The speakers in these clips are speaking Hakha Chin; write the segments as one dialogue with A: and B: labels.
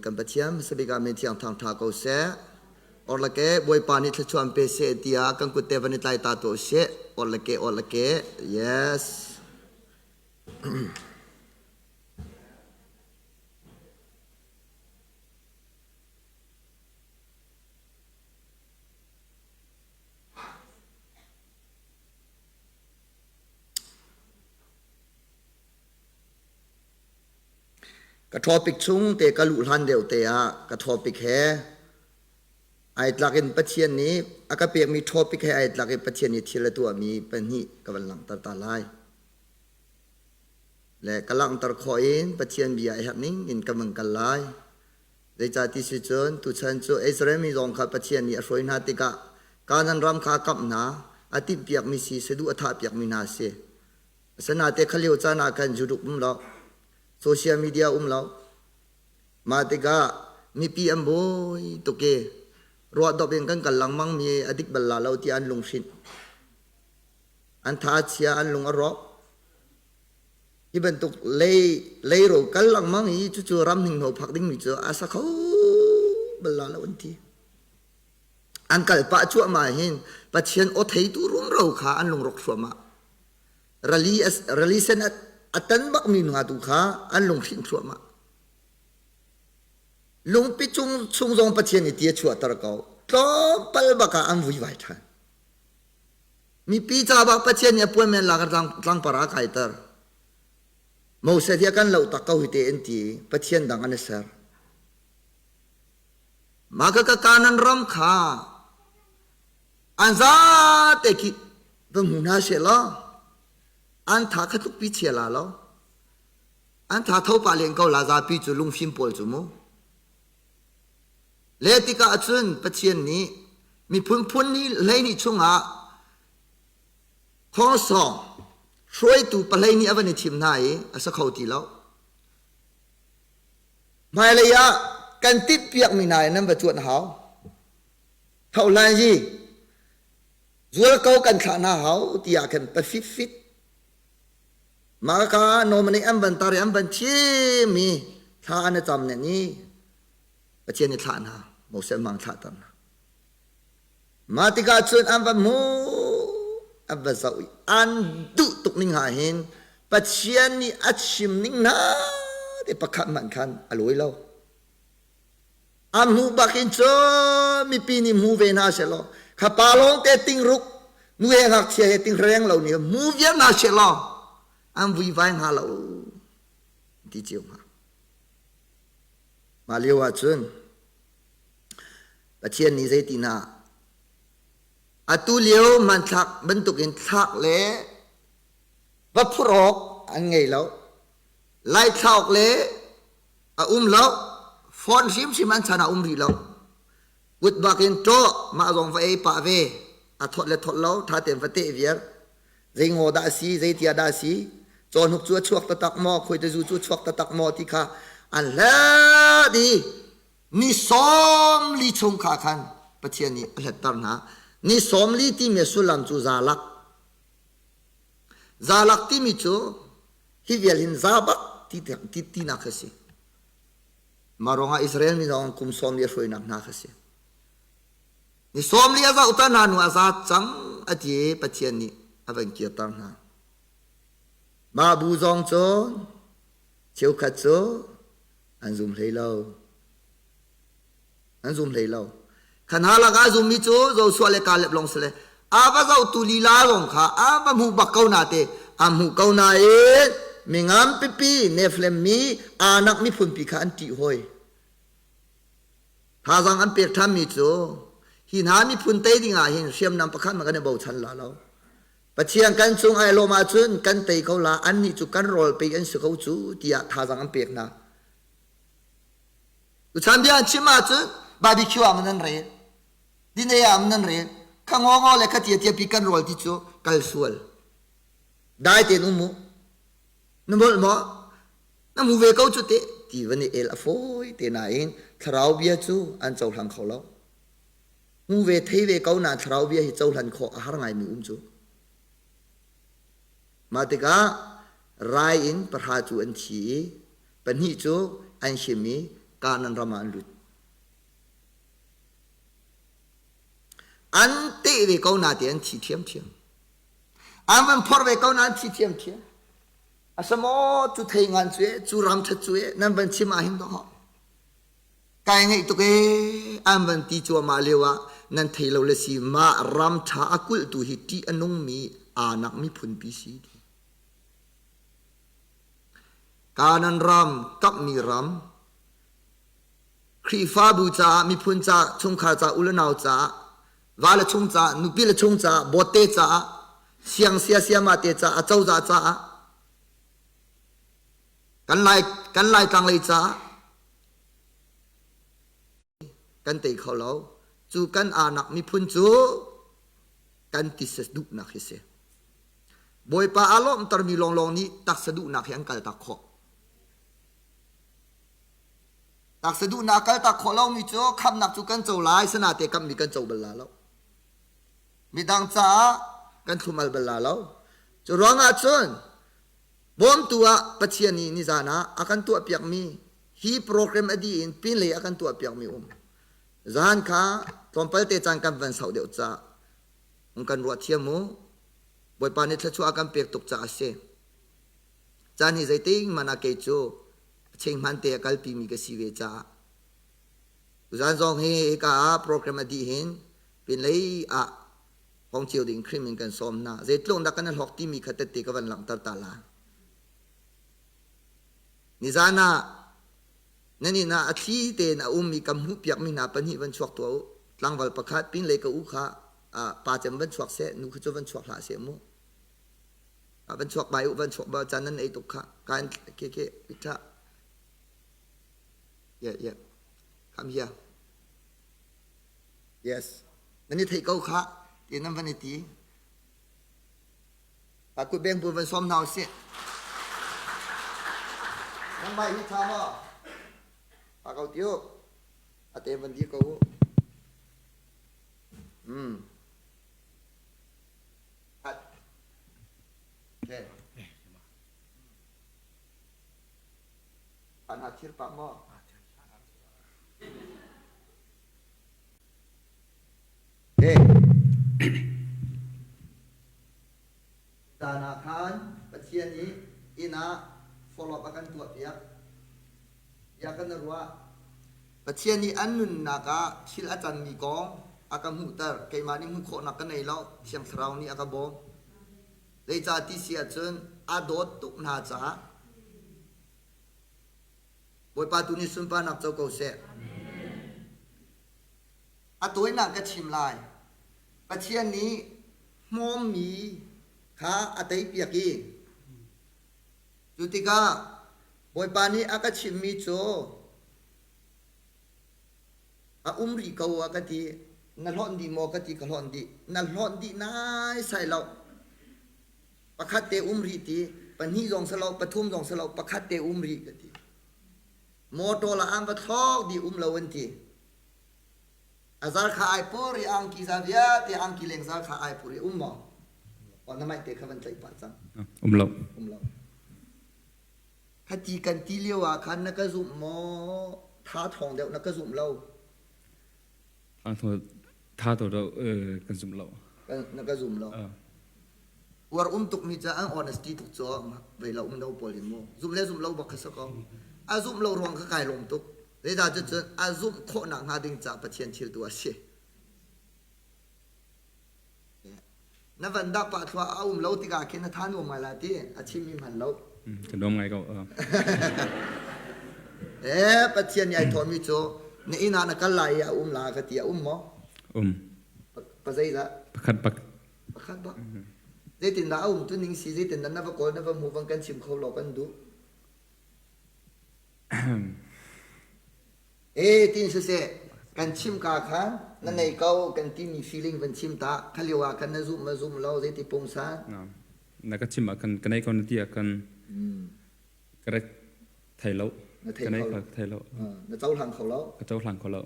A: bik kan Pathian hmasabik ah min thiang thangṭha ko seh. Orlake Bawipa nih thluachuah an pe seh tiah kan kut te van i tlai ta tuah usih. Orlake orlake yes. Ka topic chung te ka luh hlan deuh te ah ka topic he ai tlak in Pathian nih a ka pekmi topic he ai tlak in Pathian nih thil a tuahmi pahnih ka van langhter ta lai. Le ka langhter khawh in Pathian bia a herh ning in ka van kal lai. Zeicah ti si cun tuchan cu Israel mi zong kha Pathian nih a hruai hna tikah Kanaan ram kha a kamh hna, a timhpiakmi si, saduh a thahpiakmi hna a si. Asinain kha lio caan ah khan zuduk um lo, social media um lo. Mah tikah mipi an buai tuk i ruahdop in kan kal lengmang mi a dik bal la lo tiah an lunghrinh. An tha a chia, an lung a rawk. Hi bantuk lei leiro kal lengmang i cucu ram hninghno phak dingmi cu a sa kho bal la lo an ti. An kal pah cuahmah hin Pathian aw theitu rumro kha an lungrawk thluahmah. Rali, rali sen a tan bakmi hna tu kha an lunghrinh thluahmah. Lungpi cung chung zong Pathian i ti a chuahter ko. Tlawmpal bak ah an vuivai ṭhan. Mipi ca bak Pathian nih a puan men lak tlangpar ah a kaiter. Moses hi a kan loh tak ko hi te an ti i Pathian dang an i ser. Mah ka ka Kanan ram kha an zate khi va hmu hna seh law an tha kha tlukpi chia la lo. An tha tho pah len ko la zapi cu lungfim pawl cu mu. Le tikah cun Pathian nih miphun phun ni hleihnih chungah khawngsawng hruaitu pahleihnih a van i thim hna i a sa kho ti lo. Hmailei ah kan tinhpiakmi hna in nan va cuanh hau. Thohlan hi zualko kan thlah hna hau tiah khan pafit fit mah ka nominate an van tar i an van thim i thla an i cam nen i Pathian nih thlah hna Moses mang thlahter hna mah tikah cun an va hmu an va zoh i an duh tuk ning ha hin Pathian nih a chim ning hna te pakhat hmanh khan a lawi lo an hmuh bak in cun mipi nih hmu ve hna seh law kha pa lawng te tingruk nu he ngakchia he tingreng lo nih hmu viar hna seh law an vuivai hnga lo ti cio hnga Mah lio ahcun Pathian nih zeitinah atu lio hmanthlak bantukin thlak le va phurh awk an ngei lo. Laithlauk le a um lo. Phone hrimhrim an chan ah um rih lo. Kut bak in ṭawh mah zong va ei pah ve. A thawt le thawt lo ṭha tein va teh viar. Zei ngaw dah a si, zei tia dah a si, cawhnuk cu a chuak taktak maw, khuaitazu cu a chuak taktak maw ti kha an hlat i ni 40 chung kha khan Pathian nih a hlatter hna. Ni 40 timi a sullam cu zalak. Zalak timi cu hi vial hin za bak ti, ti, tinak kha si. Mah ruangah Israel mi zong kum 40 a hruainak hna kha si. Ni 40 a zohter hna hnu ah a zaat cang a ti i Pathian nih a van kirter hna. Mah bu zong cu cheukhat cu an zum hlei lo. An zum hlei lo. Kha hna lakah a zummi cu Joshua le Kaleb lawng si le a va zohtu lila zong kha a va hmuh bak ko na te a hmuh ko nain mi nganpipi Nephilim mi Anak miphunpi kha an ṭih hawi. Thazaang an pek ṭhanmi cu hi hna miphun tei dingah hin hriamnam pakhat hmanh kan i bochan la lo. Pathian kan cung ai lawm ahcun kan tei ko la, annih cu kan rawl pei an si ko cu tiah thazaang an pek hna. Tuchan bia an chim ahcun barbecue ah man an rel, dine ah man an rel, kha ngaw le kha tia tia pi kan rawl ti cu kal sual. Dai tein um mu. Na molh maw? Na hmu ve ko cu teh ti van i el a fawi te nain thlarau bia cu an cohlang kho lo. Hmu ve thei ve ko na thlarau bia hi cohlan khawh a har ngaimi um cu. Mah tikah rai in pahra cu an thi i pahnih cu an him i. Kanaan ram ah an lut. An teh ve ko na te an thi ṭhiamṭhiam. An van phorh ve ko na an thi ṭhiamṭhiam. A si maw cu thei ngan cu e, cu ram ṭhat cu e, nan van chim ah hin dawh. Kai ngaih tuk ee, an van ti cuahmah lio ah nan thei lo le si mah ram ṭha a kulhtu hi ṭih a nungmi Anak miphunpi si. Kanan ram, kamhmi ram, Khrihfabu caah, miphun caah, chungkhar caah, u le nau caah, va le chung caah, nupi le chung caah, bawtte caah, siang sia siama te caah, acozah caah, kan lai kan laitlang lei caah kan tei kho lo. Cu kan anak miphun cu kan tisa duhnak hi si. Bawipa aa lawmhtermi lawnglawng nih taksa duhnak hi an kaltak khawh. Taksa duhnak kaltak khawh lomi cu khamhnak cu kan co lai, sanate kamhmi kan co bal la lo. Midang caah kan thlumal bal la lo. Cu ruangah cun bawmtu ah Pathian nih nizan ah a kan tuahpiakmi hi program a dih in pinlei a kan tuahpiakmi um. Zan kha tlawmpal te caan kan van sauh deuh caah kan ruah thiam mu. Bawipa nih thluachuah a kan pek tuk caah a si. Caan hi zeitik hmanh ah kei cu a cheng te a kalpimi ka si ve caah tuzaan zong hi hika ah program a dih hin pinlei ah hong cio ding krim in kan sawm hna. Zeitluk dah kan i hlawk timi kha tette ka van langhter ta la. Nizaan ah nan inn ah a thli tein a ummi ka hmuhpiakmi hna pahnih van chuak tuah u. Tlangval pakhat pinlei ka u kha pa cem van chuak seh, nu kha cu van chuak hlah seh mu. Van chuak bai u, van chuak ba caan nan ei tuk kha. Kan ke ke ita. Yeah, yeah. Come here. Yes. Nan i theih ko kha ti nan van i ti. Pa kut beng bu van sawm hna usih. Nan bai hi tha maw? Pa ko tiu. Ate van dir ko u. Hmm. Okay. An ha thir pah maw? Okay. Zan ah khan Pathian nih inn ah follow up a kan tuahpiak. Bia kan ruah. Pathian nih an nunnak ah thil a canmi kong a ka hmuhter. Keimah nih hmuh khawhnak ka nei lo. Thiang Thlarau nih a ka bawm. Zeicah ti si ahcun a dawt tuk hna caah Bawipa tu nih sunparnak co ko seh. A tawinak ka chim lai. Pathian nih hmawmmi kha a teipiak i cu tikah Bawipa nih a ka chimhmi cu a um rih ko a ka ti. Na hlawnh dih maw ka ti ka hlawnh dih. Na hlawnh dih naisai lo. Pakhat te um rih ti, pahnih zong si lo, pathum zong si lo, pakhat te um rih ka ti. Motor la an va thlawk dih um lo an ti. A zar kha ai pur i angki za vialte angki leng zar kha ai pur i um maw? Aw na maih te kha van tlaih pah cang.
B: Um lo.
A: Um lo. Khati kan ti lio ah khan na ka zumh maw? Tha thawng deuh na ka zumh lo.
B: Tha to deuh kan zumh lo.
A: Na ka zum lo. Uar um tuk mi ca an honesty tuk cu vei lo um lo pawl hi mu. Zumh le zumh lo bak kha si ko. A zumh lo ruang kha kai lawm tuk. Zeicah cun a zumh khawh nakhnga ding ca Pathian thil tu a si. Na van dah pah thluah a um lo tikah khin na tha nuam ngai la ti a chimmi hman lo.
B: Ka nuam ngai ko.
A: Eh Pathian nih ai thawhmi cu na inn ah na kal lai i a um la ka ti a um maw?
B: Um.
A: Pa zeidah?
B: Pakhat bak.
A: Pakhat bak. Zeitindah a um tu ning si zeitindah na va kawl na va hmu bang kan chim kho lo kan duh. Eh tin siseh kan chim ka khan na nei ko kan timi feeling van chim ta kha lio ah khan na zum ma zum lo zeiti pungsan.
B: Na ka chim ah kan ka nei ko na ti ah kan ka rek thei lo.
A: Na thei kho lo.
B: Thei lo.
A: Na cohlang kho lo.
B: Ka cohlang kho lo.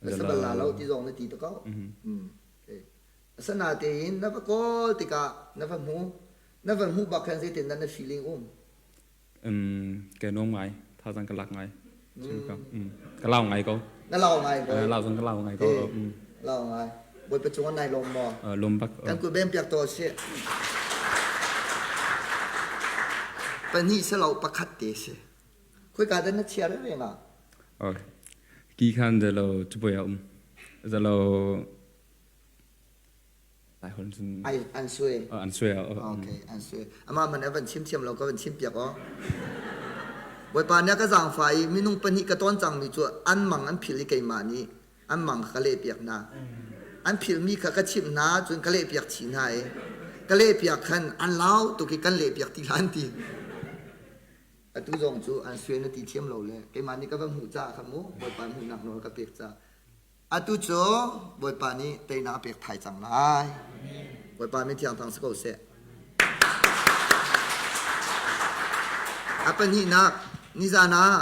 A: Na sabal la lo ti zong na ti to ko. Okay. Asanatein na va kawl tikah na va hmu na va hmuh bak khan zeitin dah na feeling um?
B: Ka nuam ngai, thazaang ka lak ngai. Ka lau ngai ko.
A: Na lau ngai ko.
B: Lau zong ka lau ngai ko.
A: Lau ngai. Bawipa cung nai lawm maw?
B: Lawm bak.
A: Kan kut bem piak to si. Pahnih si lo pakhat te si. Khoi ka dan na chia re nga?
B: Okay. Ki khan de lo chupoy a um. Zalo Lai holh cun
A: Ai an sui.
B: An sui.
A: Okay, an sui. Amah man a van chim thiam lo ka van chim piak aw. Bawipa nih a ka zaangfah i minung pahnih ka tawn cangmi cu an mang an philh i keimah nih an mang kha ka lehpiak hna. An philhmi kha ka chimh hna cun ka lehpiak chih hna i ka lehpiak khan an lau tuk i kan lehpiak ti hlah an ti. Atu zong cu an sui na ti thiam lo le keimah nih ka va hmuh caah kha mu Bawipa hmuhnak nawl ka pek caah Atu cu Bawipa nih teinak a pek thai cang lai. Bawipa min thiang thang si ko seh. A pahnihnak nizan ah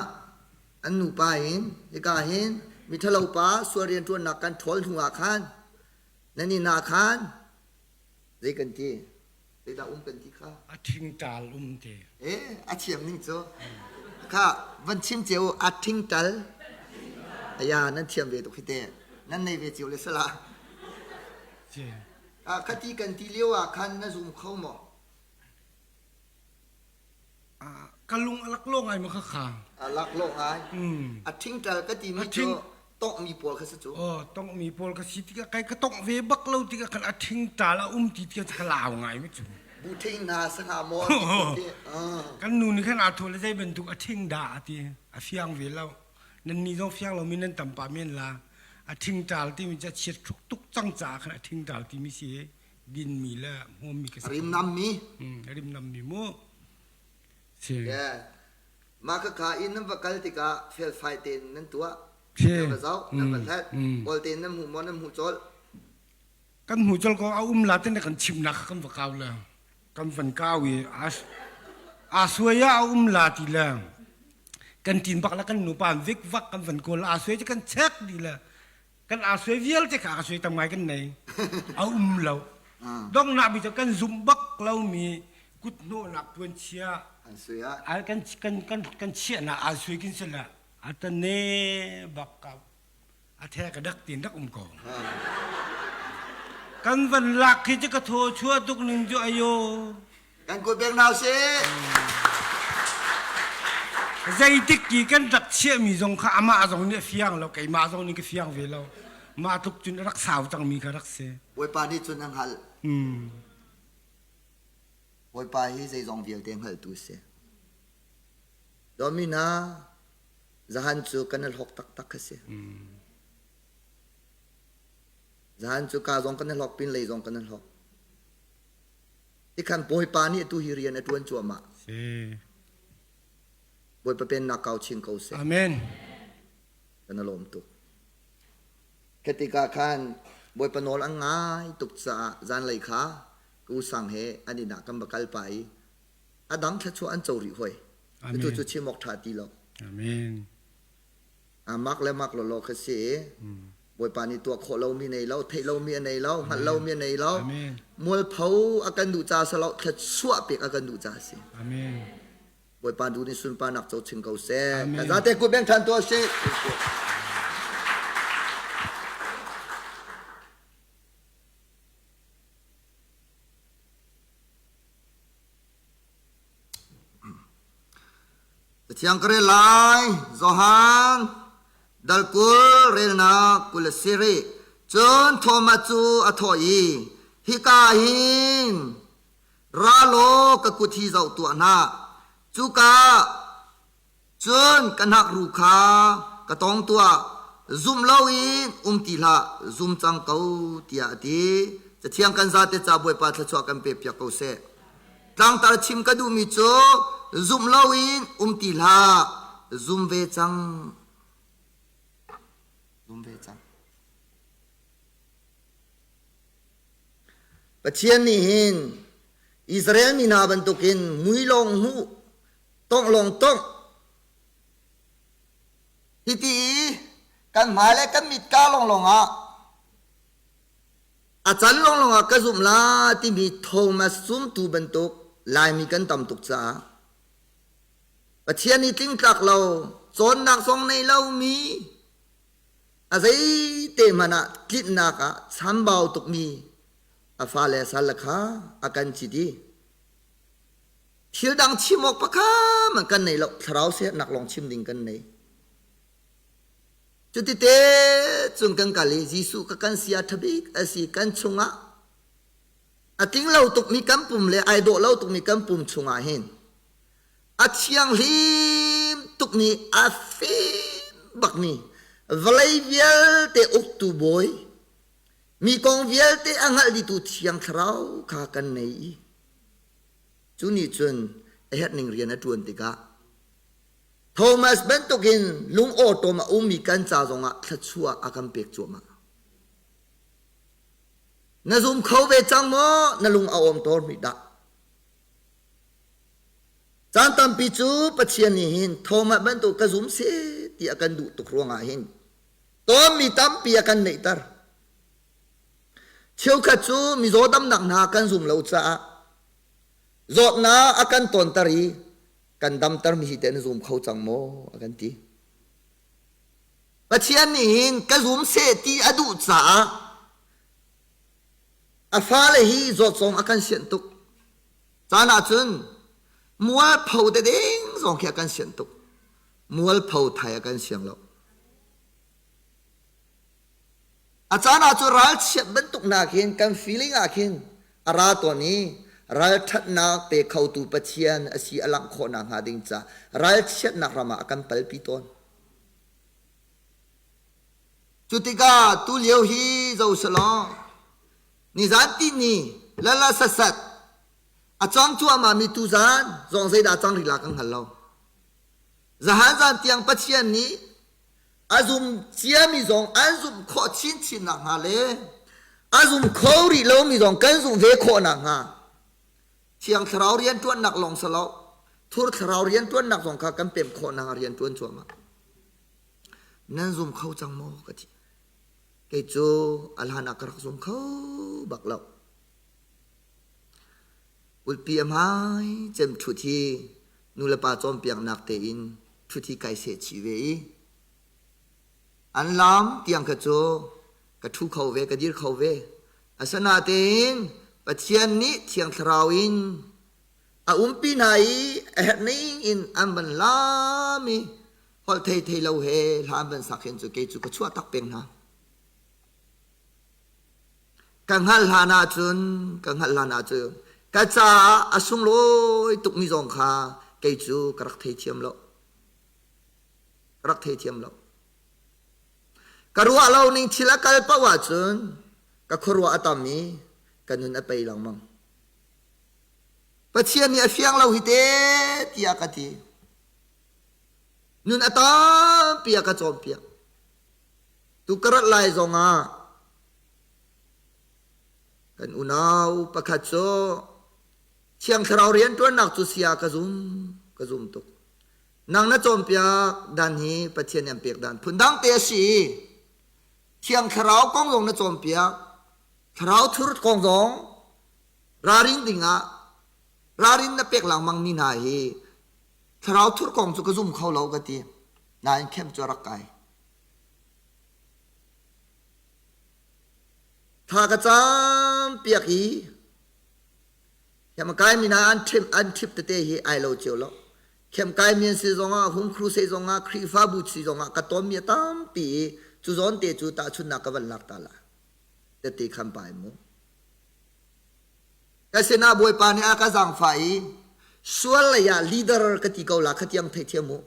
A: an nupa in hika hin miṭhalo pa sual rianṭuannak kan ṭhawl hnu ah khan nan inn ah khan zei kan ti Zeidah um kan ti kha?
C: A ṭhingṭal um ti.
A: Eh, a thiam ning cu. Kha van chim cio a ṭhingṭal. Aya nan thiam ve tuk hi te. Nan nei ve cio le sala. Ah, khati kan ti lio ah khan na zum kho maw?
C: Ka lung a laklawh ngai ma kha kha.
A: A laklawh ngai. A ṭhingṭal ka timi cu tonghmi pawl kha si cu.
C: Oh, tonghmi pawl ka si tikah kai ka tongh ve bak lo tikah khan a ṭhingṭal a um ti tikah ka lau ngai mi cu.
A: Bu ṭhing hna sangha maw ti
C: Kan nu nih khan aa thawh le zei bantuk a ṭhing dah a ti. A fiang ve lo. Nan ni zong fiang lomi nan tam pah men la. A ṭhingṭal timi cu a chiat tuk cang caah khan a ṭhingṭal timi si dinmi le hmawmmi ka si.
A: Rimnammi.
C: Rimnammi mu. Si.
A: Yeah. Mah khakha inn nan va kal tikah felfai tein nan tuah. Nan va zoh, nan va hlat. Kawl tein nan hmuh maw nan hmuh colh?
C: Kan hmuh colh ko a um la te kan chimnak kha kan va kau le kan van kau i a suai ah a um la ti le kan tin bak la kan nupa vik vak kan van kawl a suai cu kan check dih le kan aa suai vialte kha aa suai tam ngai kan nei a um lo donghnak bi cu kan zumh bak lomi kuthnawhnak puan chia kan kan kan kan chiahnak aa suai kin sila a tane bak ka a the ka dak tin dak um ko kan van lak khi cu ka thaw chua tuk ning cu ayo
A: Kan kut bek hna usih.
C: Zeitik ki kan rak chiahmi zong kha amah zong nih a fiang lo, keimah zong nih ka fiang ve lo. Mah tluk cun a rak sau cangmi kha rak si.
A: Bawipa nih cun a hngalh. Bawipa hi zeizong vialte hngaltu a si. Dawmi hna, zahan cu kan i hlawk taktak kha si. Zahan cu ka zong kan i hlawk pin lei zong kan i hlawk. Tikhan Bawipa nih atu hi rian a ṭuan cuahmah.
C: Si.
A: Bawipa pennak kau chin ko seh.
C: Amen.
A: Kan i lawm tuk. Khi tikah khan Bawipa nawl an ngai tuk caah zanlei kha ka u sang he an inn ah kan va kal pah i a dang thluachuah an co rih hoi.
C: Amen.
A: Atu cu chim awk ṭha ti lo.
C: Amen.
A: Mak le mak lawlaw kha si. Bawipa nih tuah khawh lomi nei lo, theih lomi a nei lo, hngalh lomi a nei lo. Mualpho a kan duh ca si lo, thluachuah pek a kan duh ca si.
C: Amen.
A: Bawipa duh nih sunparnak co chin ko seh. Ka zate kut beng ṭhan tuah sih. Cathiang ka rel lai. Johan dal 20 relnak 20 le sarih. Cun Thomas cu a thawh i, Hika hin ra law ka kut hi zoh tuah hna. Cuka Cun ka hnakruh kha ka tawng tuah, zumh loin um ti hlah, zum cang ko, tiah a ti. Cathiang kan zate ca Bawipa thluachuah kan pepiak ko seh. Tlangtar chim ka duhmi cu zumh loin um ti hlah, zum ve cang. Zum ve cang. Pathian nih hin Israel mi hna bantukin mui lawng hmuh tongh lawng tongh. Hiti i kan hmai le kan mit ka lawnglawng ah a can lawnglawng ah ka zumh la timi Thomas zumtu bantuk Laimi kan tam tuk caah Pathian i tlingtlak lo. Cawnnak zong nei lomi, a zeite hmanh ah tlinhnak ah chambau tukmi a fale sal kha a kan cit i thil dang chim awk pakhat hmanh kan nei lo, thlarau sernak lawng chim ding kan nei. Cutite cun kan kal i Jesuh ka kan sia ṭhabik a si kan chungah a tling lo tukmi kan pum le ai dawh lo tukmi kan pum chungah hin a thianghlim tukmi a fim bakmi vawlei vialte uktu bawi mi kong vialte a hngalh dihtu thiang thlarau kha kan nei i cu nih cun a herhning rian a ṭuan tikah Thomas bantukin lungawṭawm a ummi kan ca zongah thluachuah a kan pek cuahmah. Na zum kho ve cang maw? Na lung a awm tawn rih dah? Caan tampi cu Pathian nih hin Thomas bantuk ka zum si ti a kan duh tuk ruangah hin tawnmi tampi a kan neihter. Cheukhat cu mizaw damnak hna kan zum lo caah zawtnak a kan tawnter i kan damtermi hi teh na zum kho cang maw a kan ti. Pathian nih hin ka zum seh ti a duh caah a fale hi zawt zong a kan sianh tuk. Caan ahcun mualpho te ding zong khi a kan sianh tuk. Mualpho thai a kan siang lo. A caan ah cu ralchiat bantuk hna khin kan feeling ah khin a ra tawn i ralṭhatnak pe khotu Pathian a si a langh khawh nakhnga ding ca ralchiatnak ram ah a kan palpi tawn. Cu tikah tulio hi zo selaw nizan tihni lala sasat a cang cuahmah mi tuzan zong zeidah cang rih la kan hngal lo. Zahan zan tiang Pathian nih a zum ciami zong an zumh khawh chinchin nakhnga le a zum kho rih lomi zong kan zumh ve khawh nakhnga Thiang Thlarau rianṭuannak lawng si lo thur thlarau rianṭuannak zong kha kan pemh khawh nakhnga rian ṭuan cuahmah. Nan zum kho cang maw ka ti. Kei cu a hlan ah ka rak zum kho bak lo. Pulpi a hmai cem ṭhut hi nulepa cawnpiaknak tein ṭhut hi kai seh chih ve i an lam tiang kha cu ka ṭhu kho ve, ka dir kho ve. Asinain Pathian nih Thiang Thlarau in a umpi hna i a herh ning in an van lam i holh thei thei lo he hla an van sak hin cu kei cu ka chuah tak peng hna. Ka hngalh hlan ahcun ka hngalh hlan ahcun ka caah a sunglawi tukmi zong kha kei cu ka rak theithiam lo. Ka rak theithiam lo. Ka ruah lo ning thil a kal paoh ahcun ka khuaruah a tam i ka nun a pei lengmang. Pathian nih a fiang lo hi te tiah ka ti. Nun a tampi a ka cawnpiak. Tu ka rat lai zongah kan unau pakhat cu Thiang Thlarau rianṭuannak cu sia ka zum, ka zum tuk. Nang na cawnpiak dan hi Pathian nih an pek dan phundang te a si i Thiang Thlarau kong zong na cawnpiak, Thlarau thur kong zong ralrin dingah ralrin na pek lengmang mi hna hi Thlarau thur kong cu ka zum kho lo ka ti. Nain khem cu a rak kai. Thla ka cam piak i Khem mi hna an ṭhim an ṭhip tete hi ai lo cio lo. Khem kai mi an si zongah home crusade zongah Khrihfabu si zongah ka tawnmi a tampi i cu zawn te cu tahchunhnak ka van lak ta la. Tete khan pai mu. Ka sinah Bawipa nih a ka zaangfah i sual lei ah leader ka ti ko la khatiang theithiam u.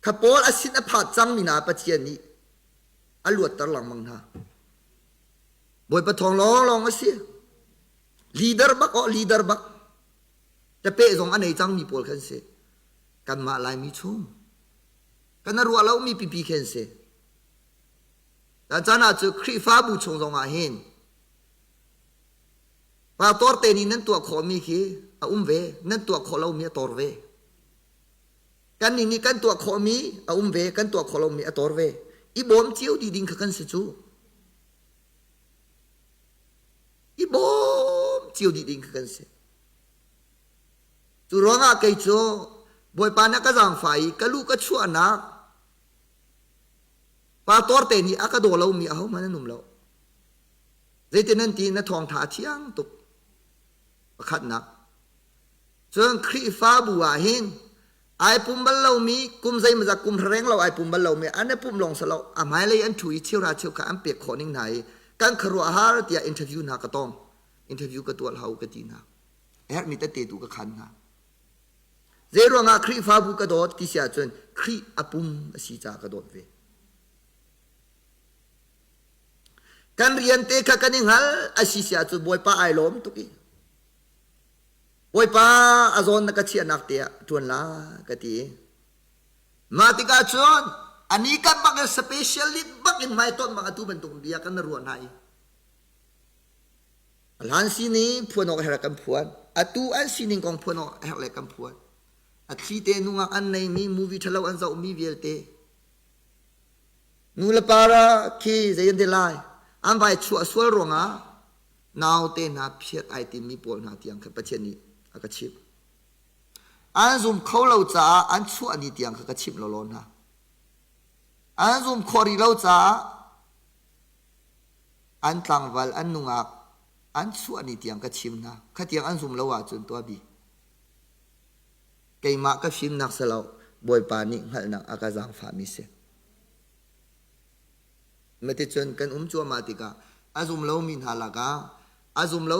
A: Kha pawl a sin a phat cangmi hna Pathian nih a luatter lengmang hna. Bawipa thawng lawnglawng a si. Leader bak aw leader bak. Tapeh zong a nei cangmi pawl khan si. Kanmah Laimi chung. Kan a ruah lomi pipi khen si. Caan ah cu Khrihfabu chung zong ah hin pastor te nih nan tuah khawhmi khi a um ve, nan tuah khawh lomi a tor ve. Kannih nih kan tuah khawhmi a um ve, kan tuah khawh lomi a tor ve. I bawm cio dih ding kha kan si cu. I bawm cio dih ding kha kan si. Cu ruangah kei cu Bawipa na ka zaangfah i ka luh ka chuahnak pastor te nih a ka daw lomi ahohmanh an um lo. Zeitin nan ti na thawngtha a thiang tuk. Pakhatnak. Cun Khrihfabu ah hin ai pum bal lomi kum zeimawzat kum reng lo ai pum bal lomi an i pumh lawng si lo a hmailei an ṭhu i cheuhra cheukhat an pek khawh ning hna i kan khuaruahhar tiah interview hna ka tong. Interview ka tuah hau ka ti hna. A herhmi tete tu ka khan hna. Zeiruangah Khrihfabu ka dawt ti si ahcun Khrih a pum a si caah ka dawt ve. Kan rian te kha kan i hngal a si si ahcun Bawipa ai lawm tuk i Bawipa a zawn na ka chiahnak te ah ṭuan la ka ti. Mah tikah cun ani kan bak in specialist bak in hmaitonh bak atu bantuk bia kan na ruah hna i A hlan sining phuan awk a herh kan phuan. Atu an sining kong phuan awk a herh le kan phuan. A thli te nungak an neimi movie ṭhalo an zohmi vialte. Nu le pa ra khi zei an ti lai. An vai chuah sual ruangah naute hna phiat ai timmi pawl hna tiang kha Pathian nih a ka chimh. An zum kho lo caah an chuah ni tiang kha ka chimh lawlaw hna. An zum khawh rih lo caah An tlangval an nungak an chuah ni tiang ka chim hna. Khatiang an zum lo ahcun tuah bi. Keimah ka fimnak si lo, Bawipa nih hngalhnak a ka zaangfahmi si. Maticun kan um cuahmah tikah a zum lomi hna lakah a zum lo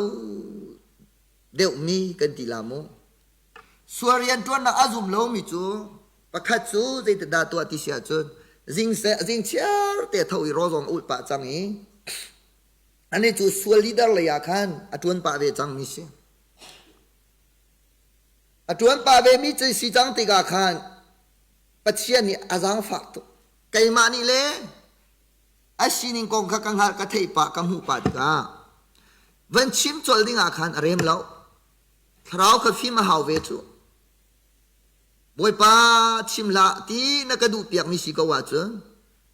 A: deuhmi kan ti la mu. Sual rianṭuannak a zum lomi cu pakhat cu zeitindah tuah ti si ahcun zing zingchiar te tho i rawl zong a ulh pah cang i anih cu sual leader lei ah khan a ṭuan pah ve cangmi si. A ṭuan pah vemi cu si cang tikah khan Pathian nih a zaangfah tuk. Keimah nih le a sining kong kha ka hngalh ka theih pah ka hmuh pah tikah van chim colh ding ah khan a rem lo. Thlarau kha fim a hau ve cu. Bawipa chim hlah ti na ka duh piakmi si ko ahcun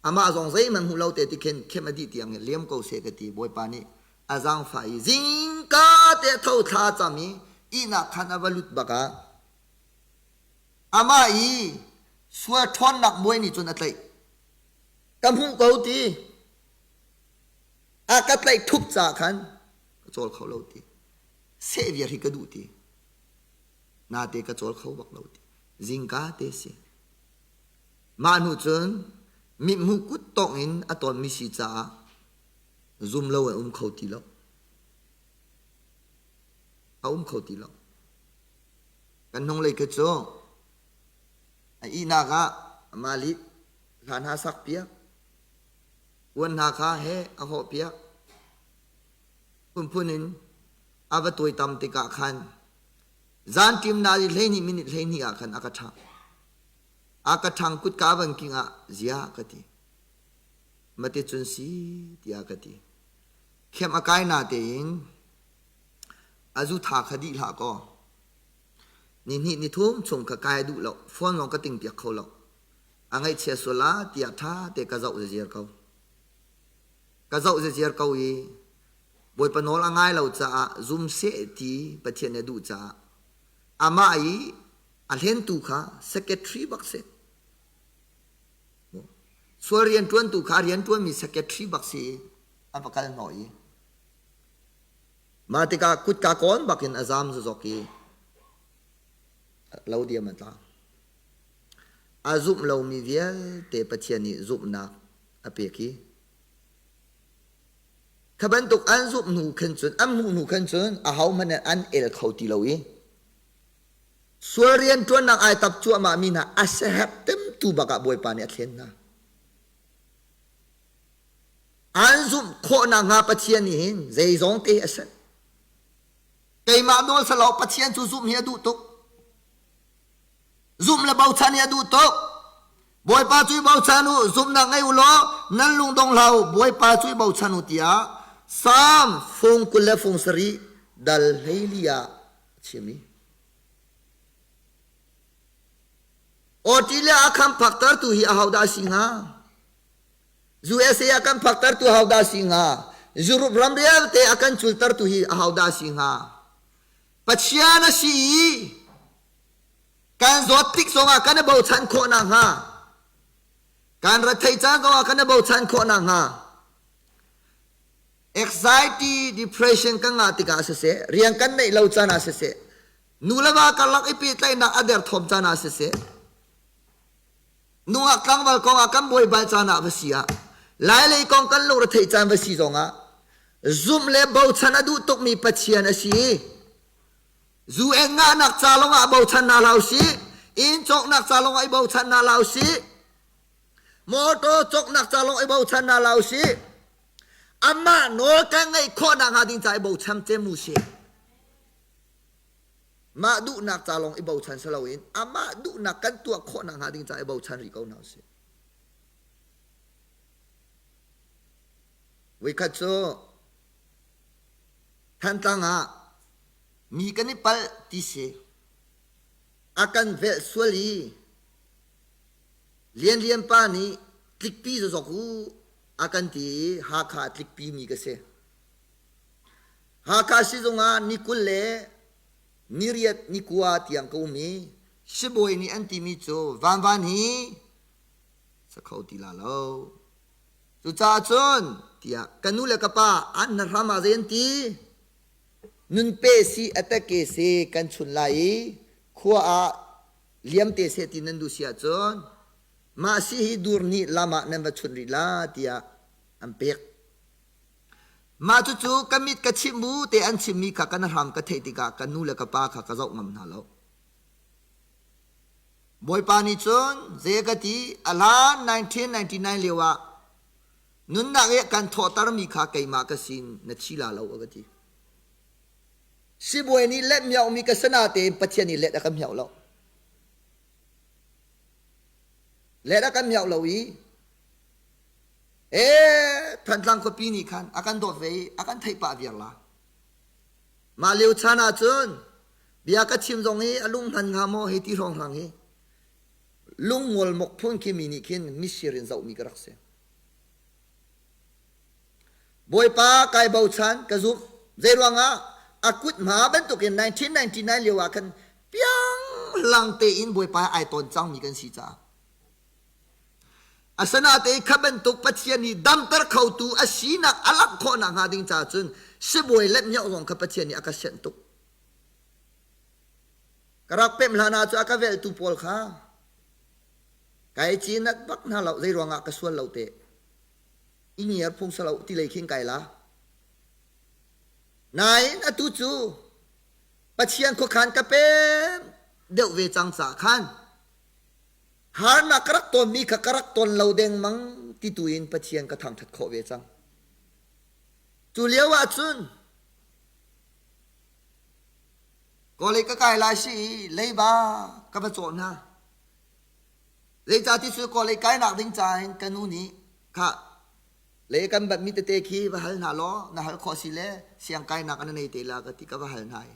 A: amah zong zeihmanh hmu lo te ti khin khem a dih tiang in liam ko seh ka ti. Bawipa nih a zaangfah i zingka te tho thla cam i ihnak khan a va lut bak ah amah i sual ṭhawnnak muai nih cun a tlaih. Ka hmuh ko ti. A ka tlaih thup caah khan ka cawl kho lo ti. Seh viar hi ka duh ti. Nate ka cawl kho bak lo ti. Zingka te si. Mah hnu cun mithmuh kut tawng in a tawnmi si caah zum lo an um kho ti lo. A um kho ti lo. Kan hnunglei khi cu a ihnak ah malik hla hna sak piak puan hna kha he a hawh piak phunphun in a va tuaitam tikah khan zanṭim nali 12 minute 12 ah khan a ka ṭhangh. A ka ṭhang kutka van king ah ziah ka ti. Mate cun si tiah ka ti. Khem a kai na tein a zu tha kha dih hlah kaw ni hnih ni thum chung kha kai duh lo phone zong ka ting piak kho lo a ngaihchia sual la tiah ṭha te ka zoh ziar ko ka zoh ziar ko i Bawipa nawl a ngai lo caah zum seh ti Pathian nih a duh caah amah i a hlentu kha secretary bak si. Sual rianṭuantu kha rianṭuanmi secretary bak si i a va kal hnawh i mah tikah kutka kawn bakin a zam zozok i lo diam a tla. A zumh lomi vialte Pathian nih zumhnak a pek i Kha bantuk an zumh hnu khan cun an hmuh hnu khan cun ahohmanh nih an el kho ti lo i sual rianṭuannak ai tap cuahmahmi hna a siaherh temtu bak ah Bawipa nih a thlen hna. An zumh khawh nakhnga Pathian nih hin zeizong te a ser. Keimah nawl si lo Pathian cu zumh hi a duh tuk. Zumh le bochan hi a duh tuk. Bawipa cu i bochan u, zumhnak ngei u law nan lung dong hlah u, Bawipa cu i bochan u tiah Salm fung 20 le fung sarih dal 14 ah a chim i. Awṭi le a khan phaktertu hi ahodah a si hnga? USA a kan phaktertu ahodah a si hnga? Europe ram vialte a kan cultertu hi ahodah a si hnga? Pathian a si i. Kan zawt tik zongah kan i bochan khawh nakhnga, kan retheih caan zongah kan i bochan khawh nakhnga, anxiety, depression kan ngah tikah siseh, rian kan neih lo caan ah siseh, nu le va karlak i pehtlaihnak a derthawm caan ah siseh, nungak tlangval kong ah kan buaibai caan ah va si ah, Lailei kong kan lungre theih caan va si zongah, zumh le bochan a duh tukmi Pathian a si i, Zu en ngahnak ca lawngah bochan hna hlah usih. Inn cawknak ca lawngah i bochan hna hlah usih. Motor cawknak ca lawng i bochan hna hlah usih. Amah nawl kan ngeih khawhnak hnga ding ca i bochan cem usih. Mah duhnak ca lawng i bochan si loin amah duhnak kan tuah khawhnak hnga ding ca i bochan rih ko hna usih. Voikhat cu Thantlang ah mi kan i palh ti si. A kan velh sual i Lianlian pa nih tlikpi zawzawk u a kan ti i Hakha a tlikpi mi ka si. Hakha sizung ah ni 20 le ni riat ni kua tiang ka um i sibawi nih an timi cu vanvan hi sa kho ti la lo. Cucaah cun tiah ka nu le ka pa an na hram ah zei an ti? Nun pe si a teke si kan chun lai i khua ah liam te seh ti nan duh si ahcun mah si hi dur nih lam ah nan va chun rih la tiah an pek. Mah cucu ka mit ka chimh bu te an chimmi kha kan hram ka theih tikah ka nu le ka pa kha ka zoh ngam hna lo. Bawipa nih cun zei a ka ti a hlan 1999 lio ah nunnak i a kan thawhtermi kha keimah ka sin na thi la lo a ka ti. Sibawi nih let miaumi ka si natein Pathian nih let a ka miau lo. Let a kan miau lo i ee Thantlang khuapi nih khan a kan dawt ve i a kan theih pah viar la. Mah lio chan ahcun Bia ka chim zong hi a lung hman hnga maw hei ti hrawnghrang hi lungmual mok phun khi mi nih khin misir in zohmi ka rak si. Bawipa kai bochan ka zumh. Zeiruangah a kut hma bantukin 1999 lio ah khan piang lang tein Bawipa ai tawn cangmi kan si caah. Asinain kha bantuk Pathian nih damter khotu a sinak a langh khawhnak hnga ding caah cun sibawi let zong kha Pathian nih a ka sianh tuk. Ka rak pemh hlan ah cu a ka velhtu pawl kha kai cinat bak hna lo zei ruangah ka sual lo te i ngiar phung salo ti lei khin kai la. Nain atu cu Pathian khuakhan ka pem deuh ve cang caah khan harnak ka rak tonmi kha ka rak ton lo dengmang ti tu in Pathian ka thangṭhat khawh ve cang. Cu lio ah cun Kawlei ka kai lai si i leiba ka va cawh hna. Zeicahti cu kawlei kainak ding caah hin ka nu nih khah le kan batmi tete khi va hal hna law na hal khawh si le siang kainak an nei te la ka ti ka va hal hna i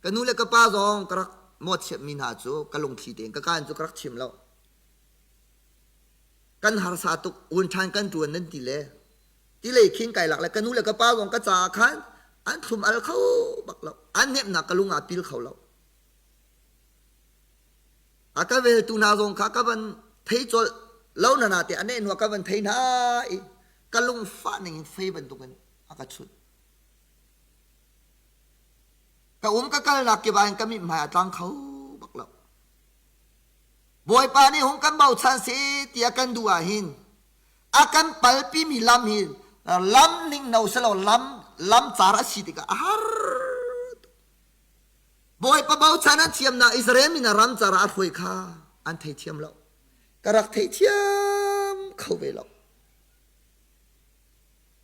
A: ka nu le ka pa zong ka rak mawhchiatmi hna cu ka lungthli tein ka kaan cu ka rak chim lo. Kan harsa tuk un ṭhan kan ṭuan nan ti le Tilei khin kai lak le ka nu le ka pa zong ka caah khan an thlum al kho bak lo. An hnemhnak ka lung ah pil kho lo. A ka veltu hna zong kha ka van thei colh lo na na te a neh hnu ah ka van thei hna i ka lung fah ning in fei bantukin a ka chunh. Ka um ka kalnak kip ah hin ka mithmai a tlang kho bak lo. Bawipa nih hung kan bochan si tiah kan duh ah hin a kan palpimi lam hi lam ning no silo lam lam car a si tikah a har Bawipa bochan an thiamnak Israel mi na ram car ah a hruai kha an thei thiam lo ka rak thei thiam kho ve lo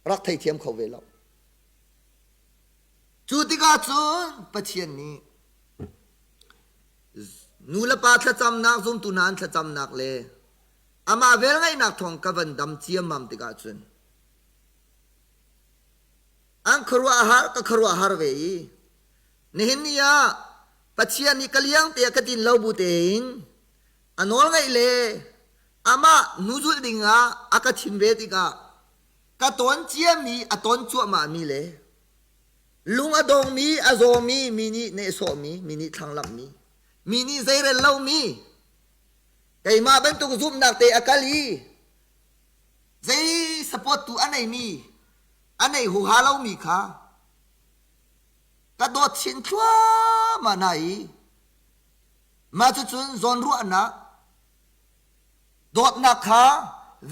A: rak thei thiam kho ve lo cu tikah cun Pathian nih nu le pa thlacamnak zumtu hna an thlacamnak le Amah velngeihnak thawng ka van dam ciammam tikah cun an khuaruahhar ka khuaruahhar ve i nihin ni ah Pathian nih ka liang te a ka din lo bu tein a nawl ngaih le amah hnuzulh dingah a ka thim ve tikah ka tawn ciami a tawn cuahmah mi le lung a dongmi a zawmi mi nih nehsawhmi mi nih thlanglamhmi. Mi nih zeirel lomi keimah bantuk zumhnak te a kal i zei support tu a neimi a nei huha lomi kha ka dawt chin thluahmah hna i mah cucun zawnruahnak dawtnak kha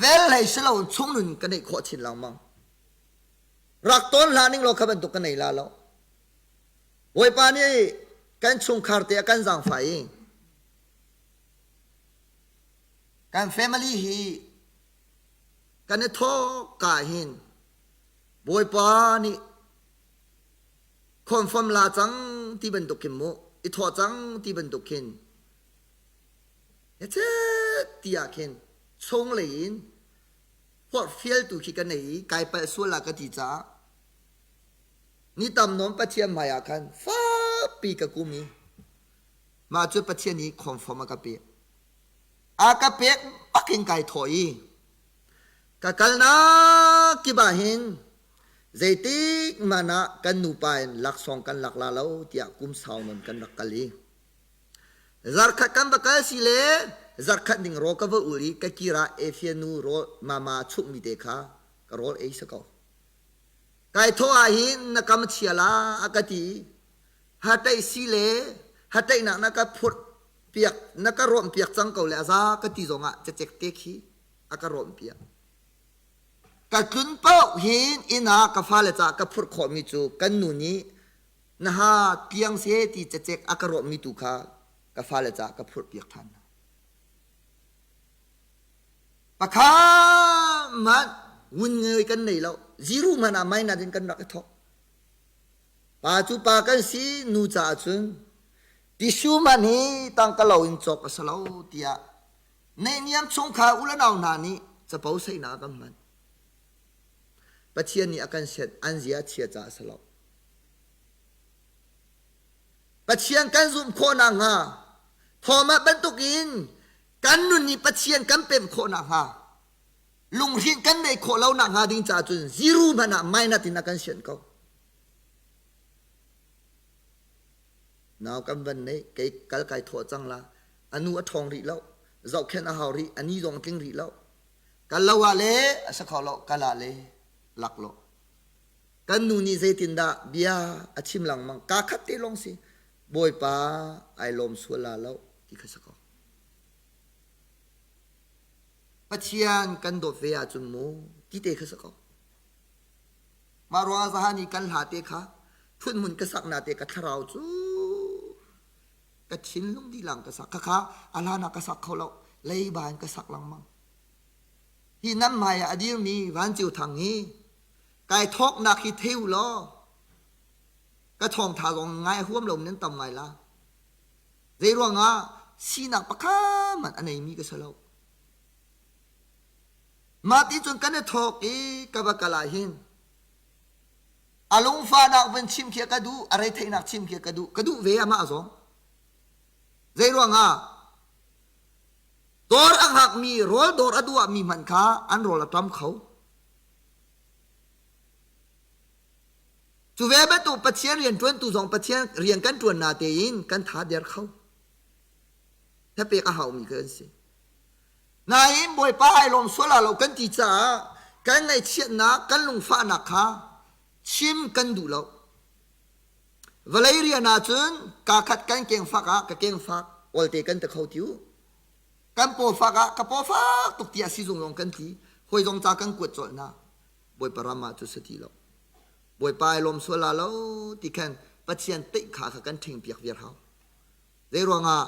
A: vel hlei si lo chung nun ka neih khawh chin lengmang. Rak tawn hlah ning law kha bantuk ka nei la lo. Bawipa nih kan chungkhar te a kan zaangfah i kan family hi kan i thawk ka hin Bawipa nih confirm la cang ti bantuk khin mu i thawh cang ti bantuk khin hechet ti ah khin chunglei in forhfialtu khi ka nei i kai palh sual la ka ti caah ni tam nawn Pathian hmai ah khan fakpi ka kum i mah cu Pathian nih confirm a ka pek. A ka pek bak in kai thawh i ka kalnak kip ah hin zeitik hmanh ah kan nupa in laksawng kan lak la lo tiah kum sau nawn kan rak kal i zarkhat kan va kal si le zarkhat ning rawl ka va ul i ka kir ah Efia nu rawl mama chumhmi te kha ka rawl ei si ko. Kai thawh ah hin na kam chia la a ka ti. Hataih si le hataihnak na ka phurh piak na ka rawmh piak cang ko le a za ka ti zong ah cecek te khi a ka rawmh piak. Ka tlun paoh hin inn ah ka fale caah ka phurh khawhmi cu kan nu nih na ha tliang se ti cecek a ka rawmhmi tu kha ka fale caah ka phurh piak ṭhan hna. Pakhat hmanh ngun ngei kan nei lo. Zero hmanh ah minus in kan rak i thawk. Pa cu pa kan si, nu caah cun tissue hmanh hi tangka lo in cawk a si lo tiah neihniam chungkhar u le nau hna nih capo saihnak kan hman. Pathian nih a kan sianh an zia a chia caah a si lo. Pathian kan zumh khawh nakhnga Thomas bantukin kan nun nih Pathian kan pemh khawh nakhnga lunghrinh kan neih khawh lo nakhnga ding caah cun zero hmanh ah minus in a kan sianh ko. Nau kan van neih kei kal kai thawh cang la anu a ṭhawng rih lo zohkhenh a hau rih ani zong tling rih lo kal lo ah le a si kho lo kal ah le lak lo kan nu nih zeitindah bia a chim lengmang ka khat te lawng si Bawipa ai lawm sual la lo ti kha si ko. Pathian kan dawt ve ahcun mu ti te kha si ko. Mah ruangah zahan i kan hla te kha phunhmun ka sak na te ka thlarau cu ka thinlung dilang ka sak khakha a hlan ah ka sak kho lo leiba in ka sak lengmang. Hi nan hmai ah a dirmi Van Ceu Thang hi kai thawknak hi thei u law ka thawngtha zong ngai a huam lo nan tam ngai la. Zei ruangah sinak pakhat hmanh a neimi ka si lo. Mah ti cun kan i thawk i ka va kal ah hin a lungfahnak van chim khi ka duh, a retheihnak chim khi ka duh, ka duh ve amah zong. Zei ruangah dawr a hngakmi, rawl dawr a duahmi hmanh kha an rawl a ṭam kho. Cu ve bantuk Pathian rianṭuantu zong Pathian rian kan ṭuan na tein kan tha der kho. Thapek a haumi kan si. Nain Bawipa ai lawm sual ah lo kan ti caah kan ngaihchiatnak, kan lungfahnak kha chim kan duh lo. Vawlei rian ahcun kaa khat kan kengfak ah ka kengfak olte kan ti kho ti u. Kan pawfak ah ka pawfak tuk tiah sizung zong kan tli. Hawi zong ca kan kuat colh hna. Bawipa ram ah cu si ti lo. Bawipa ai lawm sual la lo ti khan Pathian teih kha kha kan ṭhing piak viar hau. Zei ruangah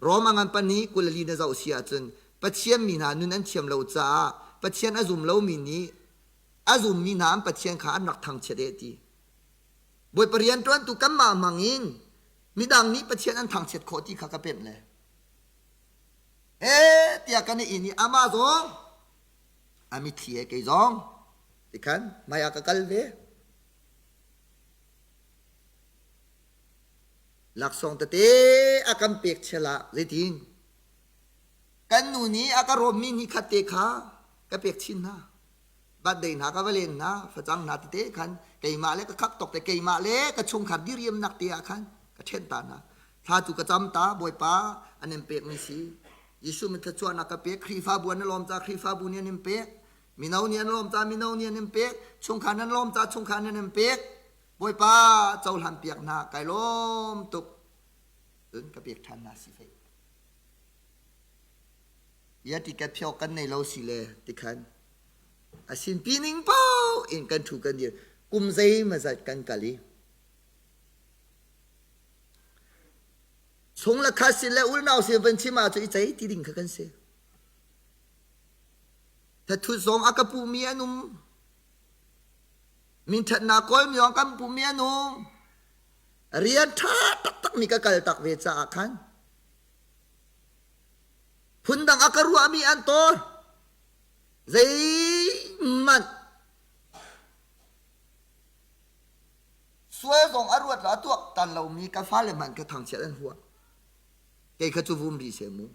A: Rom a ngan pan i 24 na zoh si ahcun Pathian mi hna nun an thiam lo caah Pathian a zum lomi nih a zummi hna an Pathian kha an rak thangchiat eh ti. Bawipa rianṭuantu kanmah hmang in midang nih Pathian an thangchiat khawh ti kha ka pemh le. Eh tiah kan i in i amah zong a mitthli he kei zong tikhan hmai ah ka kal ve. Laksawng tete a kan pek chel ah zeitin kan nu nih a ka rawmmi ni khat te kha ka pek chin hna. Birthday hna ka va len hna, facang hna tete khan keimah le ka khap tawk te keimah le ka chungkhar diriamnak te ah khan ka ṭhen ta hna. Thla tu ka cam ta Bawipa an in pekmi si. Jesuh min thluachuahnak ka pek. Khrihfabu an lawm ca Khrihfabu nih an in pek. Mino nih an lawm ca mino nih an in pek. Chungkhar nan lawm ca chungkhar nih an in pek. Bawipa cohlan piak hna kai lawm tuk. Cun ka pek ṭhan hna si fei. Ia tiket phiok kan nei lo si le tikhan a sinpi ning paoh in kan ṭhu kan dir. Kum zeimazat kan kal i Chung le khat sin le unau sin van chim ahcun i cei ti ding kha kan si. Thathut zong a ka puhmi an um. Minṭhatnak kawlmi zong kan puhmi an um. Rian ṭha taktakmi ka kal tak ve caah khan phundang a ka ruahmi an tawl. Zeihmanh Sual zong a ruat lo, a tuaktan lomi ka fale hmanh ka thangchiat an huah. Kei kha cu vum rih seh mu.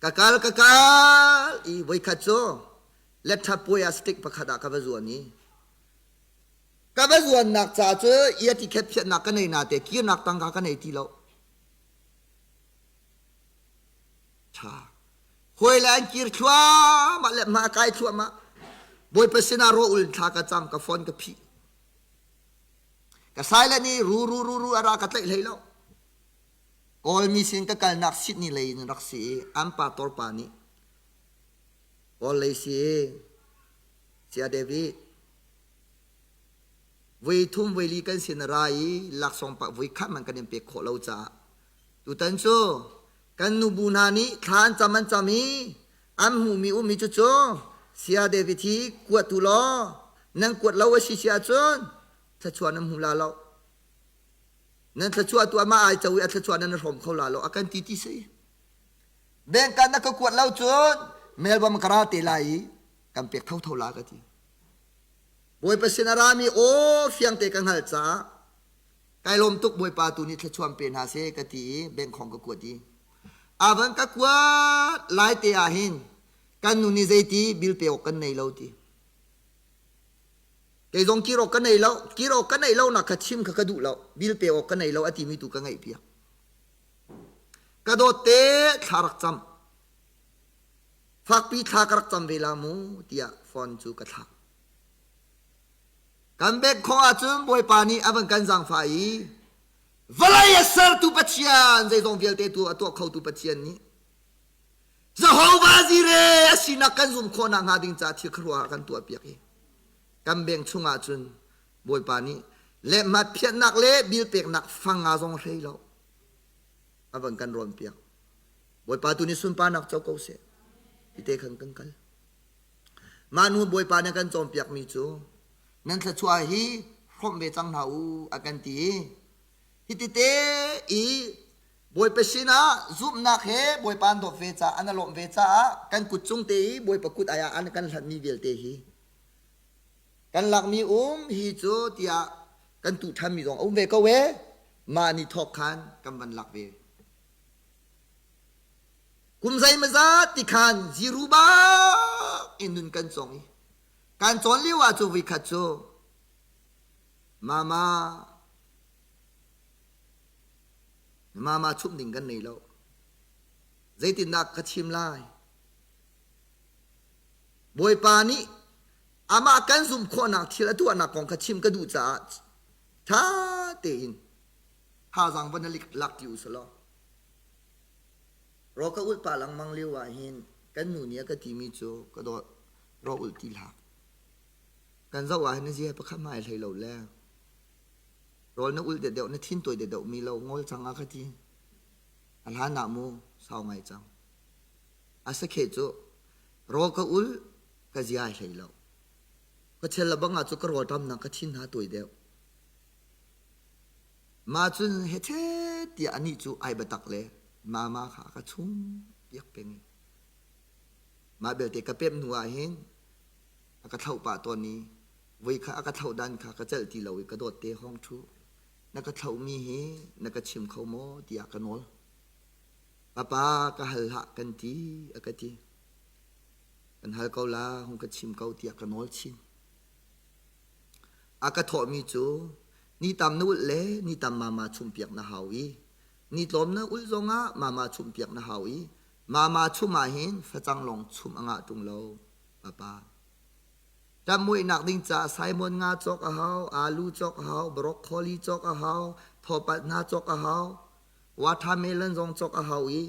A: Ka kal ka kal i voikhat cu letṭhat puai ah stick pakhat ah ka va zuan i ka va zuannak ca cu ia ti khet phiatnak ka nei na te kirnak tangka ka nei ti lo. Ṭha. Hawi le an kir thluahmah le hma a kai thluahmah. Bawipa sinah raw ul thla ka cam ka phone ka phih. Ka silent i ru ru ru ru a ra ka tlaih hlei lo. Kawlmi sin ka kalnak Sydney lei in rak si i an pastor pa nih Kawl lei si i Sia David voi thum voi li kan sin a ra i laksawng pa voi khat man kan in pek khawh lo caah tutan cu Kan nubu hna nih thla an cam an cam i an hmuhmi ummi cucu Saya David hi kuat tu law nan kuat lo a si si ahcun thluachuah nan hmu la lo. Nan thluachuah tu amah ai co i a thluachuah nan i hrawm kho la lo a kan ti ti si. Bank ah na ka kuat lo cun Melbourne ka ra te lai i kan pek thotho la ka ti. Bawipa sin a rami aw fiangte ka hngalh caah Kai lawm tuk Bawipa tu nih thluachuah pe hna seh ka ti i bengkhong ka kuat i a van ka kuat lai te ah hin kan nu nih zeiti bil pe awk kan nei lo ti. Kei zong kir awk ka nei lo, kir awk ka neih lo nak kha chim kha ka duh lo, bil pe awk ka nei lo a timi tu ka ngaih piak. Ka dawt te thla rak cam. Fakpi thla ka rak cam ve la mu tiah phone cu ka thlah. Kan bek khawh ahcun Bawipa nih a van kan zaangfah i vawlei a sertu Pathian zeizong vialte tu a tuah khotu Pathian nih Jehovah Jireh a sinak kan zumh khawh nakhnga ding caah thil khuaruahhar kan tuahpiak i kan beng chungah cun Bawipa nih lehhmat phiatnak le bil peknak fanga zong hrei lo a van kan rawnpiak. Bawipa tu nih sunparnak co ko seh. Tite khan kan kal. Mah nu Bawipa nih a kan cawnpiakmi cu nan thluachuah hi hrawmh ve cang hna u a kan ti i hitite i Bawipa sinah zumhnak he Bawipa an dawt ve caah an a lawmh ve caah kan kut cung te i Bawipa kut ai ah an kan hlanhmi vialte hi kan lakmi um hi cu tiah kan tuh ṭhanmi zong a um ve ko e mah ni thawk khan kan van lak ve. Kum zeimazat ti khan ziru bak in nun kan cawng i kan cawn lio ah cu voikhat cu mama mama chumh ding kan nei lo zeitindah ka chim lai Bawipa nih amah kan zumh khawhnak thil a tuahnak kong kha chim ka duh caah ṭha tein thazaang van lak ti u selaw Raw ka ulh pah lengmang lio ah hin kan nu nih a ka timi cu ka dawt raw ulh ti hlah. Kan zoh ah hin na zia pakhat hmai hlei lo le rawl na ulh deuhdeuh na thin tawi deuhdeuh mi lo ngol cang a ka ti. A hlan ah mu sau ngai cang. A sakhe cu raw ka ul ka zia hlei lo. Ka chel le bang ah cu ka rawl ṭamnak ka thin hna tawi deuh. Mah cun hechet tiah anih cu ai biatak le mama kha a ka chung piak peng i mah belte ka pemh hnu ah hin a ka thlauh pah tawn i voi kha a ka thlauh dan kha ka celh ti lo i ka dawt te hong ṭhu na ka thlauhmi hi na ka chim kho maw tiah ka nawl. Papa ka hal hlah kan ti a ka ti. Kan hal ko la hung ka chim ko tiah ka nawl chin. A ka thawhmi cu ni tam na ulh le ni tam mama chumpiak na hau i. Ni tlawm na ulh zongah mama chumhpiak na hau i mama chum ah hin facang lawng chumh a ngah ṭung lo. Papa. Ṭamhmuihnak ding caah Simon nga cawk a hau, alu cawk a hau, broccoli cawk a hau, thawpat hna cawk a hau, watermelon zong cawk a hau i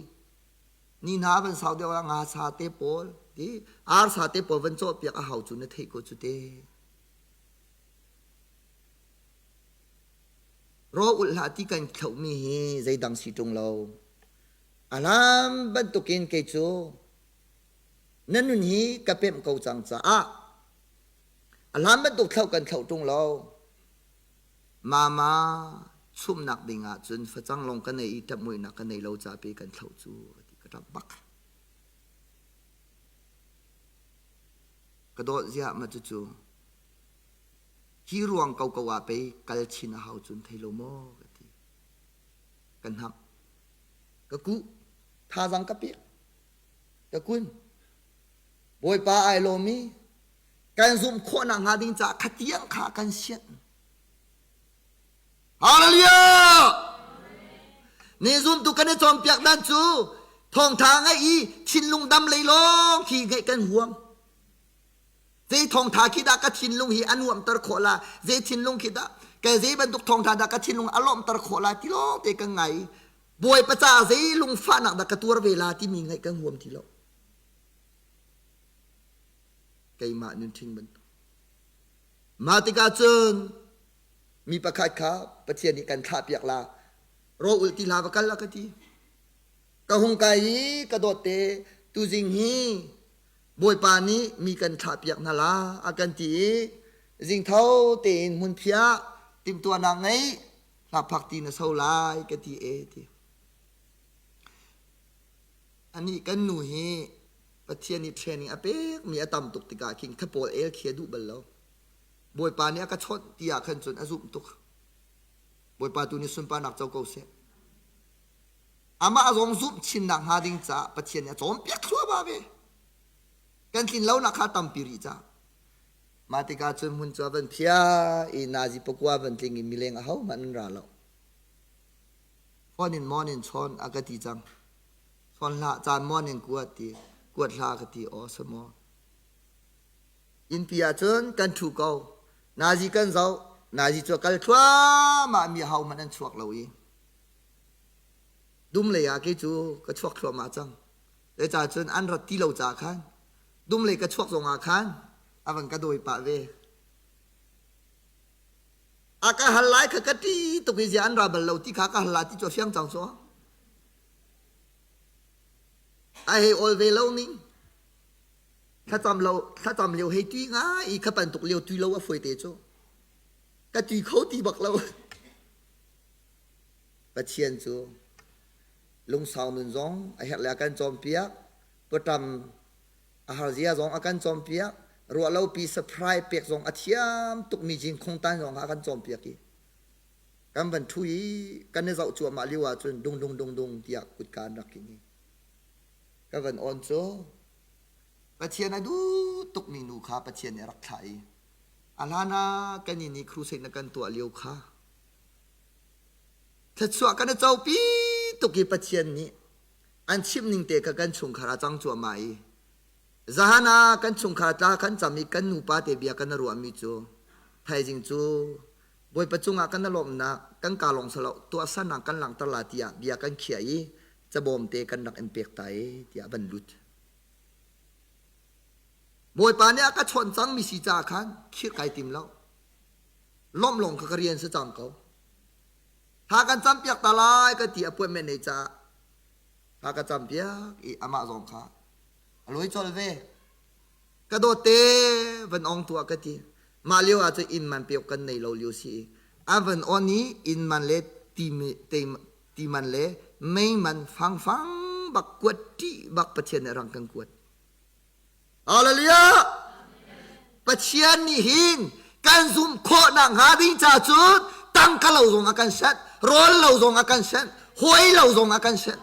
A: ni hna van sau deuh ah nga sa te pawl ti ar sa te pawl van cawhpiak a hau cu na theih ko cu te. Raw ulh hlah ti kan thlohmi hi zeidang si ṭung lo. A hlan bantukin kei cu na nun hi ka pemh ko cang caah a hlan bantuk thloh kan thloh ṭung lo. Mama chumhnak ding ah cun facang lawng ka nei i ṭapmuihnak ka nei lo ca pe kan thloh cu ti ka ṭap bak. Ka dawt ziah ma cucu. Hi ruang koko ah pei kal chin a hau cun thei lo maw ka ti. Ka hnamh. Ka kuh. Thazang ka pek. Ka kun. Bawipa ai lawm i kan zumh khawhnak hnga ding caah khatiang kha kan sianh. Hallelujah! Ni zumtu kan i cawnpiak dan cu thawngtha ngaih i thinlung dam lei lawng khi ngaih kan huam. Zei thawngtha khi dah ka thinlung hi a nuamhter khawh la? Zei thinlung khi dah ka zei bantuk thawngtha dah ka thinlung a lawmhter khawh la ti lawng te kan ngai. Bawipa caah zei lungfahnak dah ka tuar ve la timi ngaih kan huam ti lo. Keimah nun ṭhing bantuk. Mah tikah cun mi pakhat kha Pathian nih kan thlahpiak la. Raw ulh ti hlah va kal la ka ti. Ka hung kai i ka dawt te tuzing hi Bawipa nih mi kan thlahpiak hna la a kan ti i zingtho tein hmunphiah timhtuahnak ngei hlakphak ti na so lai ka ti e ti. Anih kan nu hi Pathian nih training a pekmi a tam tuk tikah khin thapawl el khi a duh bal lo. Bawipa nih a ka chawnh ti ah khan cun a zumh tuk. Bawipa tu nih sunparnak co ko seh. Amah zong zumh chinnak hnga ding caah Pathian nih a cawnpiak thluahmah ve. Kan tlin lonak kha tampi rih caah. Mah tikah cun hmun cu a van phiah i nazi pakua van tling i mileng ahohmanh an ra lo. Phone in maw in chawn a ka ti cang. Chawn hlah caan maw in kuat ti. Kuat hlah ka ti aw sa maw. Innpi ah cun kan ṭhu ko. Nazi kan zoh. Nazi cu a kal thluahmah mi ahohmanh an chuak lo i Dum lei ah kei cu ka chuak thluahmah cang. Zeicah cun an rat ti lo caah khan dum lei ka chuak zongah khan a van ka dawi pah ve. A ka hal lai kha ka ṭi tuk i zia an ra bal lo ti kha ka hal la ti cu a fiang cang cu. A hei awl ve lo ning. Thlacam lo thlacam lio hei tui ngai i kha bantuk lio tui lo a fawi te cu. Ka tui kho ti bak lo. Pathian cu lungsau nun zong a herh le a kan cawnpiak, pawṭam a harzia zong a kan cawnpiak, ruahlopi surprise pek zong a thiam tukmi jingkhung tan zong a kan cawnpiak i kan van ṭhu i kan i zoh cuahmah lio ahcun dung dung dung dung tiah kutka an rak king i ka van on cu Pathian a duh tukmi nu kha Pathian nih a rak thlah i a hlan ah kan inn i crusade na kan tuah lio kha Thluachuah kan i copi tuk i Pathian nih an chimh ning te kha kan chungkhar a cang cuahmah i zahan ah kan chungkhar tla kan cam i kan nupa te bia kan i ruahmi cu thaizing cu Bawipa cungah kan i lawmhnak kan kaa lawng silo tuahsernak kan langhter la tiah bia kan khiah i cabawm te kan rak in pek ta i tiah van lut. Bawipa nih a ka chawnh cangmi si caah khan khirh kai tim lo. Lawmh lawng kha ka rian si cang ko. Thla kan campiak ta lai ka ti appointment nei caah thla ka campiak i amah zong kha a lawi colh ve. Ka dawt te van ong tuah ka ti. Mah lio ah cun inn man pek kan nei lo lio si i a van on i inn man le ti, ti man le mei man fangfang bak kuat ṭih bak Pathian nih rang kan kuat. Hallelujah! Pathian nih hin kan zumh khawhnak hnga ding ca cun tangka lo zong a kan senh, rawl lo zong a kan senh, hawi lo zong a kan senh.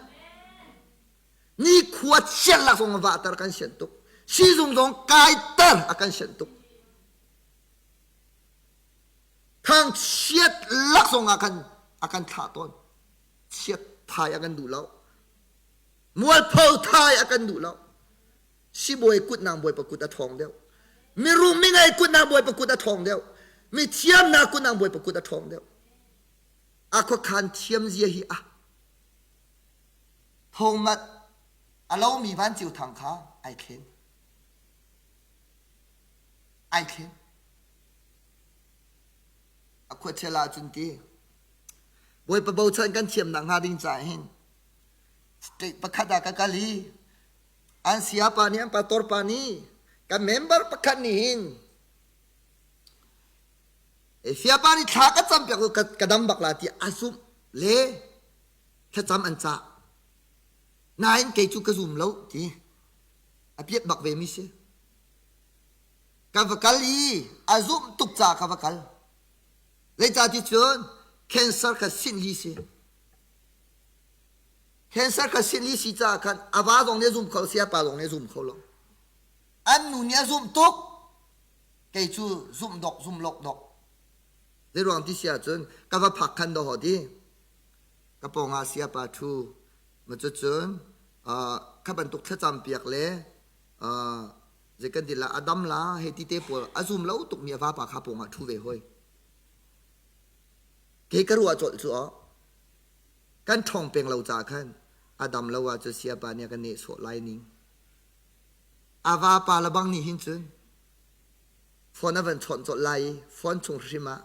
A: Ni khua chiat lak zong a vahter kan sianh tuk. Sizung zong kaiter a kan sianh tuk. Thangchiat lak zong ah kan a kan thlah tawn. Chiat. Thai a kan duh lo. Mualpho thai a kan duh lo. Sibawi kut nang bawipa kut a ṭhawng deuh. Mirum mingei kut nang bawipa kut a ṭhawng deuh. Mi thiamnak kut nang bawipa kut a ṭhawng deuh. A khuakhan thiam zia hi a thawngmat a lomi van ceu thang kha ai thlen. Ai thlen. A khuachel ahcun ti Bawipa bochan kan thiamnak hnga ding caah hin state pakhat ah ka kal i an sayapa nih an pastor pa nih kan member pakhat nih hin sayapa nih thla ka cam piak ka dam bak la ti a zumh le thlacam an cah nain kei cu ka zum lo ti a piat bak ve mi si ka va kal i a zumh tuk ca ka va kal zeicah ti cun cancer kha sinh li si Cancer kha sin i si caah khan a va zong nih a zum kho lo, sayapa zong nih a zum kho lo. An nu nih a zumh tuk. Kei cu zumh dok, zum lok dok. Zeiruang ti si ahcun ka va phak khan dawh ti. Ka pawng ah sayapa ṭhu. Ma cucun kha bantuk thlacam piak le zei kan ti la a dam la hei ti te pawl a zum lo tukmi a vapa kha pawng ah ṭhu ve hoi. Kei ka ruah colh cu aw. Kan ṭhawng peng lo caah khan a dam lo ahcun sayapa nih a kan nehsawh lai ning. A vapa le bang nih hin cun phone a van chawnh colh lai i phone chung hrim ah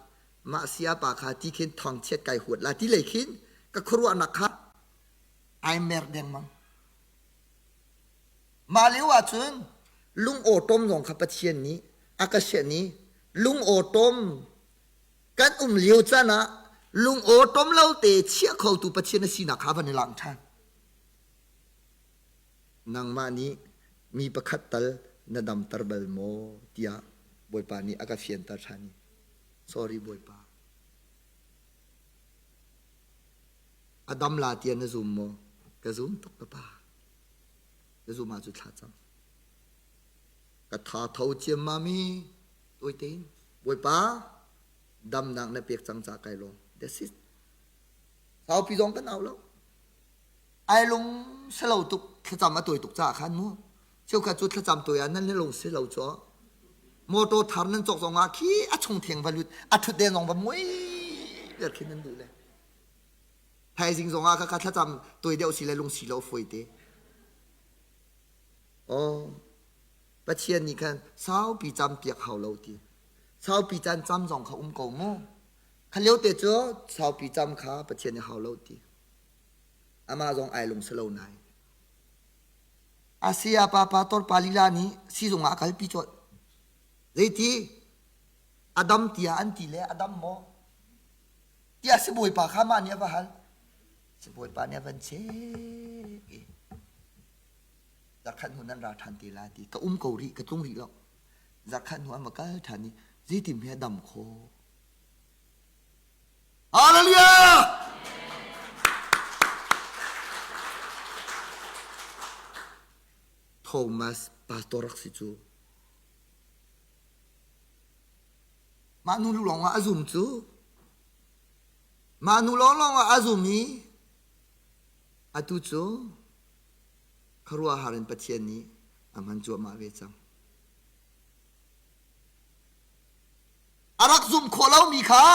A: mah sayapa kha ti khin thawngchiat kai huat la ti lei khin ka khuaruahnak kha ai mer dengmang. Mah lio ahcun lungawṭawm zong kha Pathian nih a ka sianh i lungawṭawm Kan um lio caan ah lungawṭawm lo te chiah khotu Pathian a sinak kha van i lang ṭhan. Nangmah nih mi pakhat tal na damter bal maw tiah Bawipa nih a ka fianter ṭhan i sorry Bawipa. A dam la tiah na zum maw? Ka zum tuk ka pa. Ka zum ahcun thla cam. Ka tha tho ciammam i tawi tein Bawipa damnak na pek cang ca kai lawm. That's it. Saupi zong kan au lo. Ai lung selo tuk thlacam a tawi tuk caah khan mu. Cheukhat cu thlacam tawi ah nan lung si lo cu. Motor thar nan cawk zong ah khi a chung theng va lut a thut den zong va mui ber khin nan duh le. Thaizing zong ah ka ka thlacam tawi deuh si le lung si lo fawi te. Oh Pathian nih khan saupi campiak hau lo ti. Saupi caan cam zong kha um ko mu. Kha lio te cu saupi cam kha Pathian nih hau lo ti. Amah zong ai lung si lo nai. Asia pa pa tor pa lila nih sizung ah a kalpi colh. Zeiti? Adam tiah an ti le Adam maw? Tiah sibawipa kha mah nih a va hal. Sibawipa nih a van chek i Zarkhat hnu nan ra ṭhan te lai ti ka um ko rih ka tlung rih lo zarkhat hnu an va kal ṭhan i zeitin he dam khawh Hallelujah! Thomas pastor rak si cu mah nu lawng ah a zum cu mah nu lawng lawng ah a zum i atu cu Khuaruahhar in Pathian nih a hman cuahmah ve cang. A rak zumh khawh lomi kha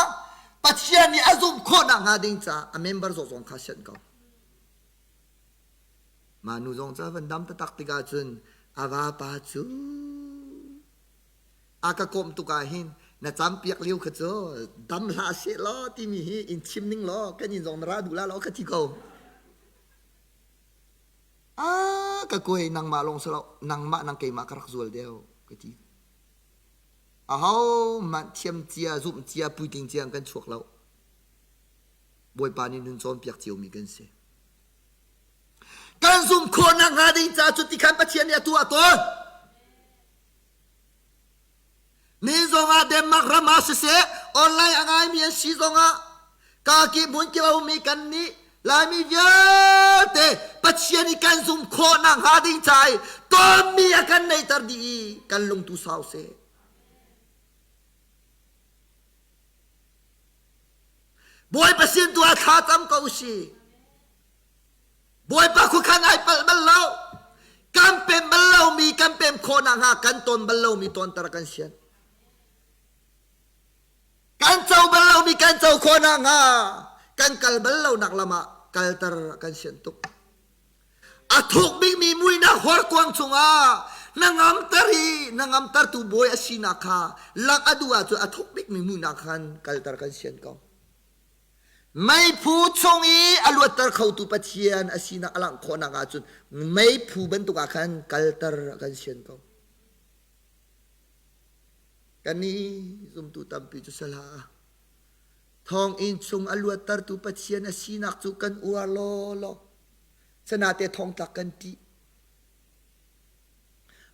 A: Pathian nih a zumh khawh nakhnga ding caah a member zawk zong kha sianh ko. Mah nu zong cu a van dam taktak tikah cun a vapa cu a ka kawmh tuk ah hin na campiak lio kha cu dam hlah seh law timi hi in chim ning law kan in zong na ra duh la law ka ti ko. Ah ka kuai nangmah lawng si lo nangmah nang keimah ka rak zual deuh ka ti. Aho hmanh thiam cia zumh cia puitling cia kan chuak lo. Bawipa nih nun cawnpiak ciomi kan si. Kan zumh khawhnak hnga ding ca cu tikhan Pathian nih a tuah tawn. Ni zongah Denmark ram ah siseh online a ngaimi an si zongah kaki hmun kip a ummi kan nih Laimi vialte Pathian i kan zumh khawh nakhnga ding ca i tawnmi a kan neihter dih i kan lungtu sau seh. Bawipa sin tu ah thla cam ko usih. Bawipa khuakhan ai palh bal lo. Kan pem bal lomi kan pem khawh nakhnga kan tawn bal lomi tawnter kan sian. Kan co bal lomi kan co khawh nakhnga kan kal bal lonak lam ah kalter kan sian tuk. A thuk bikmi muihnak horkuang chungah na ngamter i na ngamtertu bawi a sinak kha lak a duh ahcun a thuk bikmi muihnak khan kalter kan sian ko. Meiphu chung i a luatter khotu Pathian a sinak a langh khawhnak ahcun meiphu bantuk ah khan kalter a kan sian ko. Kannih zumtu tampi cu salah. Thonginn chung a luattertu Pathian a sinak cu kan uar lawlaw. Sanate thongtlak kan ṭih.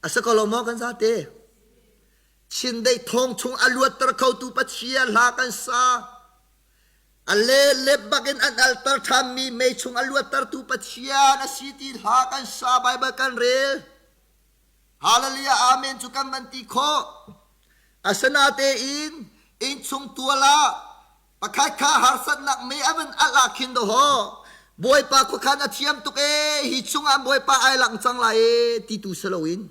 A: A si ko lo maw kan zate? Chindeih thong chung a luatter khotu Pathian hla kan sa. A le lep bakin an alter ṭhanmi mei chung a luattertu Pathian a si ti hla kan sa Baibal kan rel. Hallelujah Amen cu kan van ti khawh. Asinatein innchung tual ah pakhat kha harsatnak mei a van alh ah khin dawhaw Bawipa khuakhan a thiam tuk ee hi chungah Bawipa ai lang cang lai ee ti tu si loin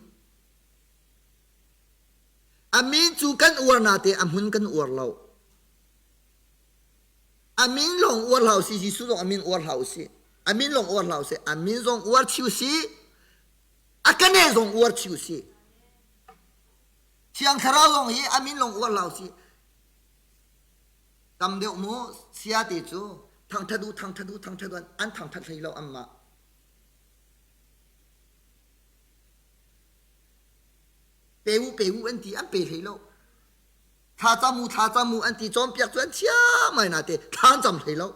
A: a min cu kan uar nate a hmun kan uar lo. A min lawng uar hlah usih Jesuh zong a min uar hlah usih. A min lawng uar hlah usih. A min zong uar chiu si. A kane zong uar chiu si. Thiang Thlarau zong hi a min lawng uar hlah usih. Tam deuh mu sia ti cu thangthat u thangthat u thangthat u an thangthat hlei lo anmah. Pe u pe u an ti an pe hlei lo. Thla cam u thla cam u an ti cawnpiak cu an thiam ai nate thla an cam hlei lo.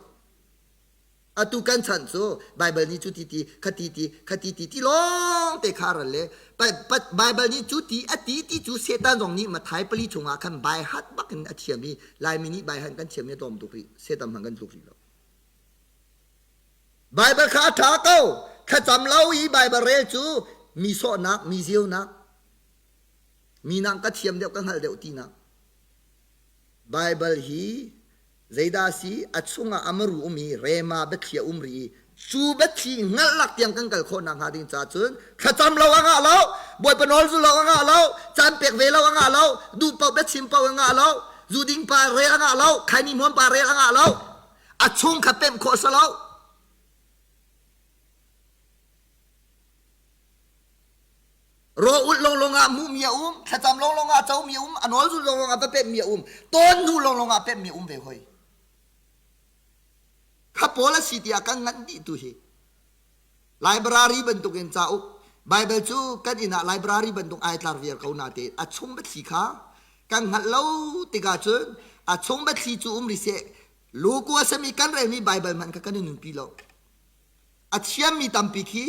A: Atu kan chan cu Baibal nih cu ti ti kha ti ti kha ti ti ti lawng te kha ral le Baibal nih cu ti a ti ti cu Satan zong nih Mathai pali chungah khan bai hat bak in a thiam i Laimi nih bai han kan thiam i a tlawm tuk rih Satan hmang kan tluk rih lo. Baibal kha a ṭha ko thlacam lo i Baibal rel cu mi sawhnak mi zionak mi nang ka thiam deuh ka hngalh deuh tinak Baibal hi Zeidah a si? A chungah a maru um i rema biathli a um rih i cu biathli hngalh lak tiang kan kal khawh nakhnga ding caah cun thlacam lo a ngah lo, Bawipa nawl zul lo a ngah lo, caan pek ve lo a ngah lo, duh paoh biachim paoh a ngah lo, zu ding pa rel a ngah lo, khaini hmuam pa rel a ngah lo, a chung kha pemh khawh a si lo. Raw ulh lawnglawng ah hmuhmi a um, thlacam lawnglawng ah comi a um, a nawl zulh lawnglawng ah va pemhmi a um, tawn hnu lawnglawng ah pemhmi a um ve hoi. Kha pawl a si tiah kan nganh dih tu hi. Library bantukin cauk, Bible cu kan inn ah library bantuk ai tlar viar ko na te a chung biathli kha kan hngalh lo tikah cun a chung biathli cu um rih seh luku a sami kan relmi Bible hmanh kha kan i nunpi lo. A thiammi tampi khi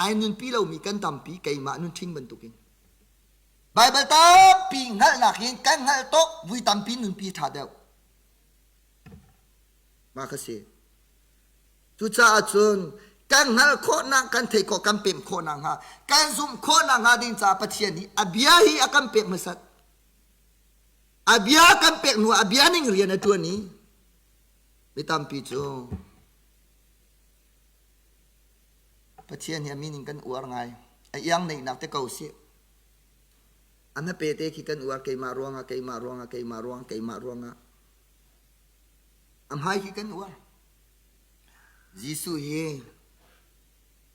A: ai nunpi lomi kan tampi keimah nun ṭhing bantukin. Baibal tampi hngalhnak hin kan hngalh tuk vui tampi nunpi ṭha deuh. Mah kha si. Cucaah cun kan hngalh khawhnak, kan theih khawh, kan pemh khawhnak hnga, kan zumh khawhnak hnga ding caah Pathian nih a bia hi a kan pek hmasat. A bia kan pek hnu a bia ning rian a ṭuan i mi tampi cu Pathian hi a min in kan uar ngai. A iang neihnak te ko sih. A hmape te khi kan uar keimah ruangah, keimah ruangah, keimah ruang, keimah ruangah. A hmai khi kan uar. Jesuh hi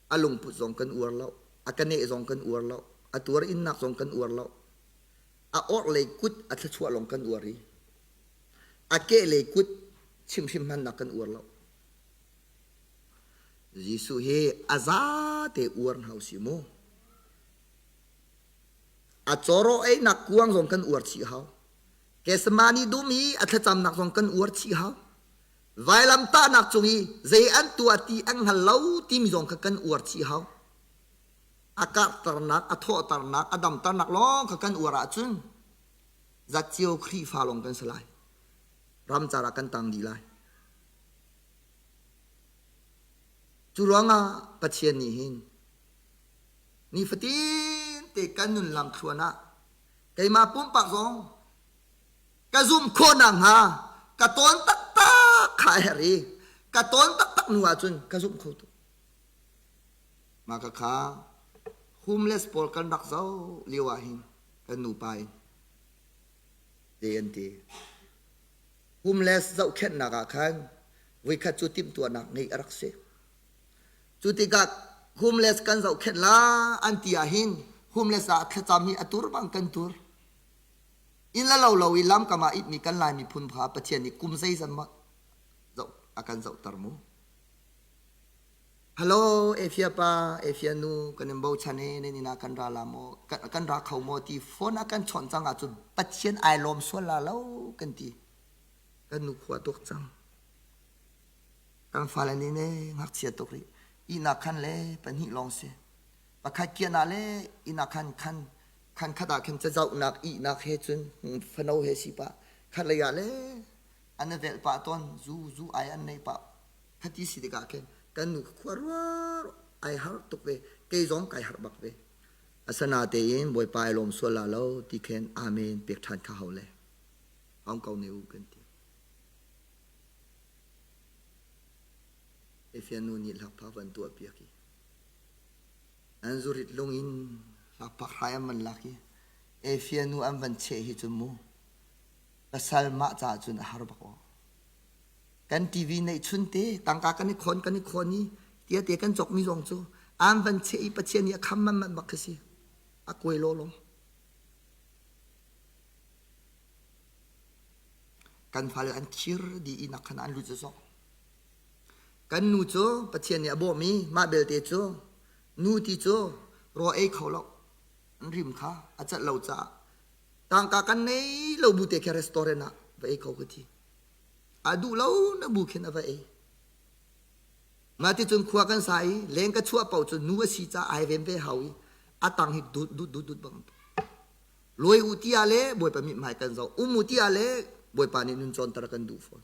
A: a lungput zong kan uar lo, a ka neh zong kan uar lo, a tuar innak zong kan uar lo. A orhlei kut a thluachuah lawng kan uar i a kehlei kut chimhrim hmannak kan uar lo. Jesuh hi a zate uar hna usih mu. A cawraw einak kuang zong kan uar chih hau. Gethsemane dum i a thlacamnak zong kan uar chih hau. Vailamtahnak cung i zei an tuah ti an hngal lo timi zong kha kan uar chih hau. A karhternak, a thawhternak, a damternak lawng kha kan uar ahcun zatcio Khrihfa lawng kan si lai. Ramcar ah kan tang dih lai. Cu ruangah Pathian nih hin nifatin te kan nun lamthluan ah keimah pumpak zong ka zumh khawh nakhnga ka tawn taktak kha a herh i ka tawn taktak hnu ahcun ka zumh kho tuk. Mah khakha homeless pawl kan rak zoh lio ah hin kan nupa in te an ti. Homeless zohkhenhnak ah khan voikhat cu timhtuahnak ngeih a rak si. Cu tikah homeless kan zohkhenh la an ti ahhin homeless ah thlacam hi a tur bang kan tur. Inn le lo lo i lamkam ah itmi kan Lai miphun kha Pathian nih kum zeizat maw zoh a kan zohter mu. Hello, Efia pa, Efia nu, kan in bochan e, nan inn ah kan ra la maw, kan ra kho maw ti phone a kan chawnh cang ahcun Pathian ai lawm sual la lo kan ti. Kan nu khua tuk cang. Kan fale nih ne ngakchia tuk rih. Ihnak khan le pahnih lawng si. Pakhat kian ah le ihnak khan khan khan khat ah khin cazohnak ihnak he cun fano he si pah. Khat lei ah le an i velh pah tawn zu zu ai an nei pah. Khati si tikah khin kan nu khua ruar ai har tuk ve. Kei zong kai harh bak ve. Asana tein Bawipa ai lawm sual la lo ti khin amen pek ṭhan kha hau le. Hong ko ne u kan ti. Efia nu nih hlakphak van tuah piak i an zurit lung in hlakphak hrai an van lak i Efia nu an van cheh hi cu mu pasal mah caah cun a har bak aw. Kan TV neih chun te tangka kan i khawn kan i khawn i tia te kan cawkmi zong cu an van cheh i Pathian nih a kham man man bak khi si a kuai law law. Kan fale an thir dih i nak khan an lut zok. Kan nu cu Pathian nih a bawm i mah belte cu nu ti cu raw ei kho lo an rim kha a cat lo caah tangka kan nei lo bu te khi restaurant ah va ei kho ka ti. A duh lo na bu khin a va ei. Mah ti cun khua kan sa i leng ka chuah paoh cu nu a si caah ai ven ve hau i a tang hi dut dut dut dut bang. Lawi u ti ah le Bawipa mithmai kan zoh, um u ti ah le Bawipa nih nun cawnter a kan duh fawn.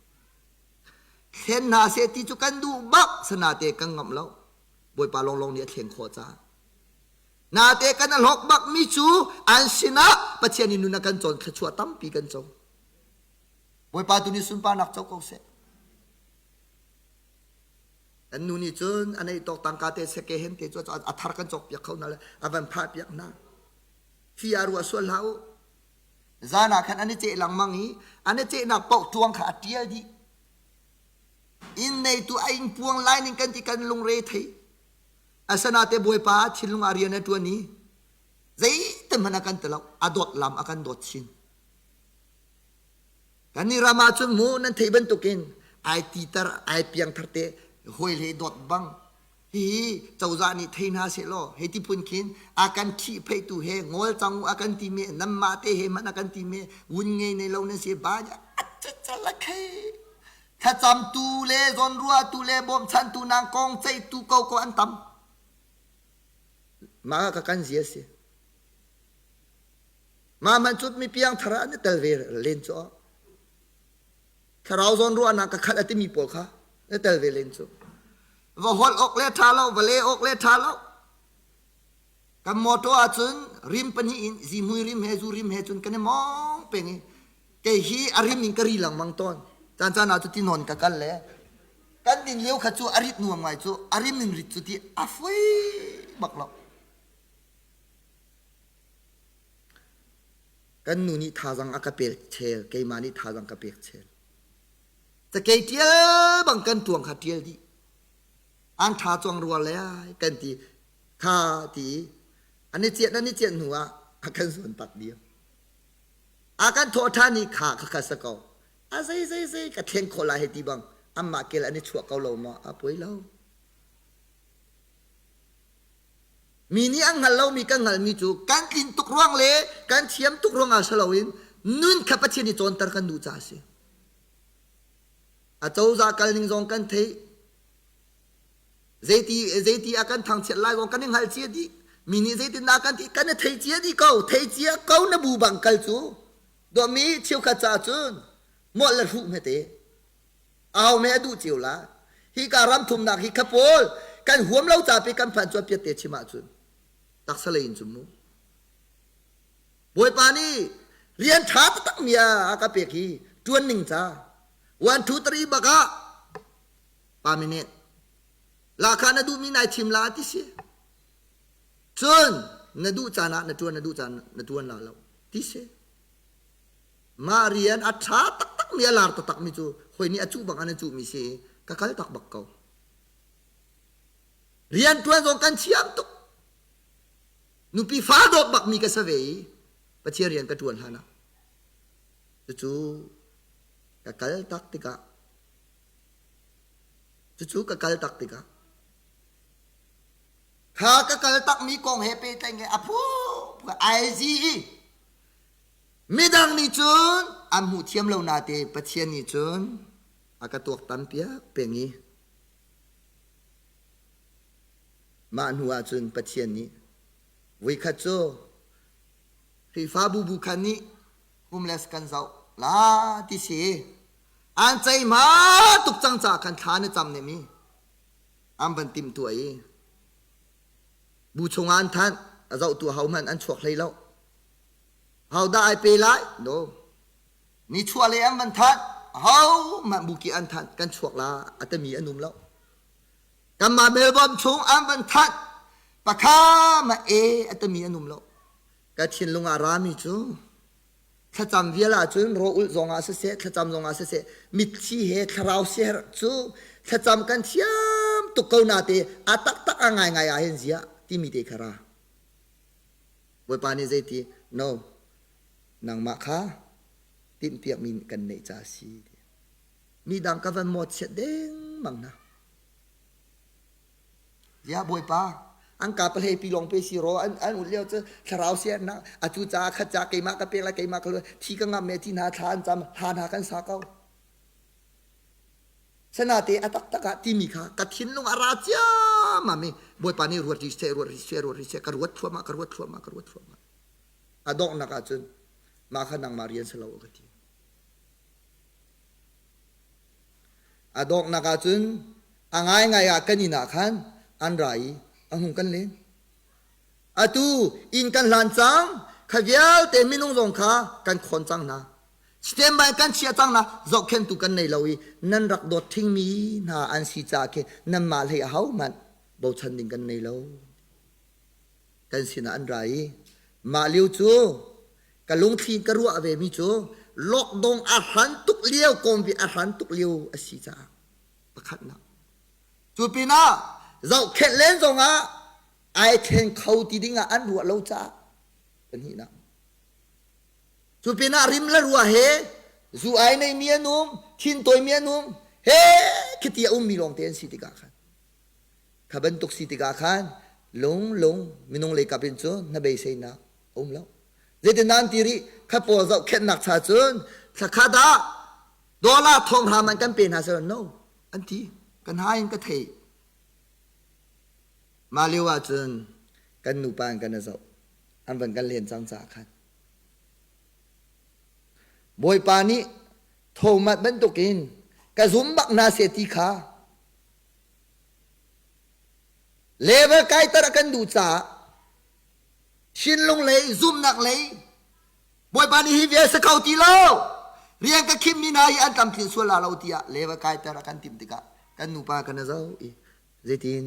A: Thlen hna seh ti cu kan duh bak sanate kan ngamh lo. Bawipa lawnglawng nih a thlen khawh caah. Nate kan a hlawk bak mi cu an sinah Pathian nih nun a kan cawn thluachuah tampi kan co. Bawipa tu nih sunparnak co ko seh. Kan nu nih cun a neih tawk tangka te seke hen te cu a thar kan cawk piak kho hna le a van phah piak hna. Fi ah ruah sual hlah u. Zan ah khan an i ceh lengmang i an i cehnak paoh tuang kha a ṭial dih. Inn neitu a ing puang lai ning kan ti kan lungre thei. Asanate Bawipa thinlung ah rian a ṭuan i zeite hmanh a kan ti lo, a dawt lam a kan dawt chin. Kan i ram ahcun mu nan theih bantukin ai titer, ai piangthar te hawi le dawt bang Hihi cozah nih thei hna sehlaw hei ti phun khin a kan ṭhihpheihtu he ngawl cang u a kan timi nanmah te he hmanh a kan timi vun ngei nei lo nan si ba khei thlacamtu le zawnruahtu le bawmchantu nang kong ceihtu ko ko an tam mah ka kan zia si mah man cut mi piang thar an tel ve len cu Thlarau zawn ruahnak ka khat a timi pawl kha na tel ve len cu. Va holh awk le ṭha lo, va le awk le ṭha lo. Kan motor ahcun rim pahnih in zihmui rim he zu rim he cun kan i mong peng i kei hi a rim in ka ri lengmang tawn. Caan caan ah cu ti nawn ka kal le kan din lio kha cu a rit nuam ngai cu a rim in rit cu ti a fui bak lo. Kan nu nih thazang a ka pek chel, keimah nih thazang ka pek chel. Cakei ṭial bang kan ṭuang kha ṭial dih. An ṭha cuang rua le ai kan ti kha ti an i ciat an i ciat hnu ah a kan zuan tak diam. A kan thawh ṭhan i kha kha kha sa ko. A zei zei zei ka thleng khawh lai hei ti bang anmah kel an i chuah ko lo maw a poi lo. Mi nih an hngalh lomi kan hngalhmi cu kan tlin tuk ruang le kan thiam tuk ruangah si loin nun kha Pathian i cawnter kan duh caah a si. A cozah kalning zong kan theih. Zeiti zeiti a kan thangchiat lai zong kan i hngalh cia dih. Mi nih zeitindah kan ti kan i thei cia dih ko. Thei cia ko na bu bang kal cu. Dawmi cheukhat caah cun mual le hruh hmete. Aho me a duh cio la. Hi ka ram thumnak hi kha pawl kan huam lo ca pe kan phan chuan piat te chim ahcun taksa lei in cun mu. Bawipa nih rian ṭha taktak mi a ka pek hi ṭuan ning ca 1 2 3 bak ah pa minute la kha na duhmi nai thim la ti si. Cun na duh caan ah na ṭuan, na duh caan na ṭuan la lo ti si. Mah rian a ṭha taktakmi, a lar taktakmi cu hawi nih a cuh bang an i cuhmi si i ka kal tak bak ko. Rian ṭuan zong kan thiam tuk. Nupi fa dawt bakmi ka si ve i Pathian rian ka ṭuan hlan ah. Cucu ka kal tak tikah cucu ka kal tak tikah kha ka kal takmi kong he pehtlaih he a phu ai zi i midang nih cun an hmuh thiam lo nate Pathian nih cun a ka tuaktan piak peng i mah hnu ah cun Pathian nih voikhat cu Khrihfabu bu khan nih homeless kan zoh la ti si an ceihma tuk cang caah khan thla na cam ne mi an van timhtuah i bu chungah an thanh a zohtu hohmanh an chuak hlei lo hodah ai pe lai no nichuah lei an van thanh hohmanh bu ki an thanh kan chuak la a tami an um lo kanmah Melbourne chung an van thanh pakha ma e a tami an um lo ka thinlung ah rami cu thlacam vial ahcun rawlulh zongah siseh thlacam zongah siseh mitthli he thlarau siaherh cu thlacam kan thiam tuk ko nate a taktak a ngaingai ah hin ziah timi te kha ra Bawipa nih zeiti no nangmah kha timhpiakmi kan neih ca si mi dang ka van mawtchiat dengmang hna Ziah Bawipa, an ka pahlei pi lawng pe si ro an an ulh lio cu thlarau siarnak atu ca khat ca keimah ka pek lai keimah ka thi ka ngam me ti hna thla an cam hla hna kan sa ko sanate a taktak ah timi kha ka thinlung a ra ciammam i Bawipa nih ruat rih seh ruat rih seh ruat rih seh ka ruat thluahmah ka ruat thluahmah ka ruat thluahmah a donghnak ah cun mah kha nangmah rian si lo ka ti A donghnak ah cun a ngaingai ah kan inn ah khan an ra i a hung kan len. Atu inn kan hlan cang, kha vialte minung zong kha kan khawn cang hna. Standby kan chiah cang hna, zohkhenhtu kan nei lo i nan rak dawt ṭhingmi hna an si caah khin nanmah hlei ahohmanh bochan ding kan nei lo. Kan sinah an ra i mah lio cu ka lungthli ka ruah ve mi cu lockdown a hran tuk lio kawmvi a hran tuk lio a si caah pakhatnak cu pinah zohkhenh len zongah ai thleng kho ti dingah an ruah lo caah pahnihnak cu pinah rim le rua he zu ai nei mi an um thin tawi mi an um he khiti a ummi lawng te an si tikah khan kha bantuk si tikah khan lung lung minung lei kap in cu na beiseinak a um lo zeitin an ti rih kha pawl zohkhenhnak cha cun thlakhat ah dollar thong hram an kan pe hna seh no an ti kan ha in ka thei mah lio ah cun kan nupa in kan i zoh an van kan len cang caah khan Bawipa nih Thomas bantukin ka zum bak hna seh ti kha level kaiter a kan duh caah Thinlung lei, zumhnak lei, Bawipa nih hi vial si kho ti lo. Rian ka khimmi hna hi an tlamtlin sual la lo tiah level kaiter a kan timh tikah kan nupa kan i zoh i zeitin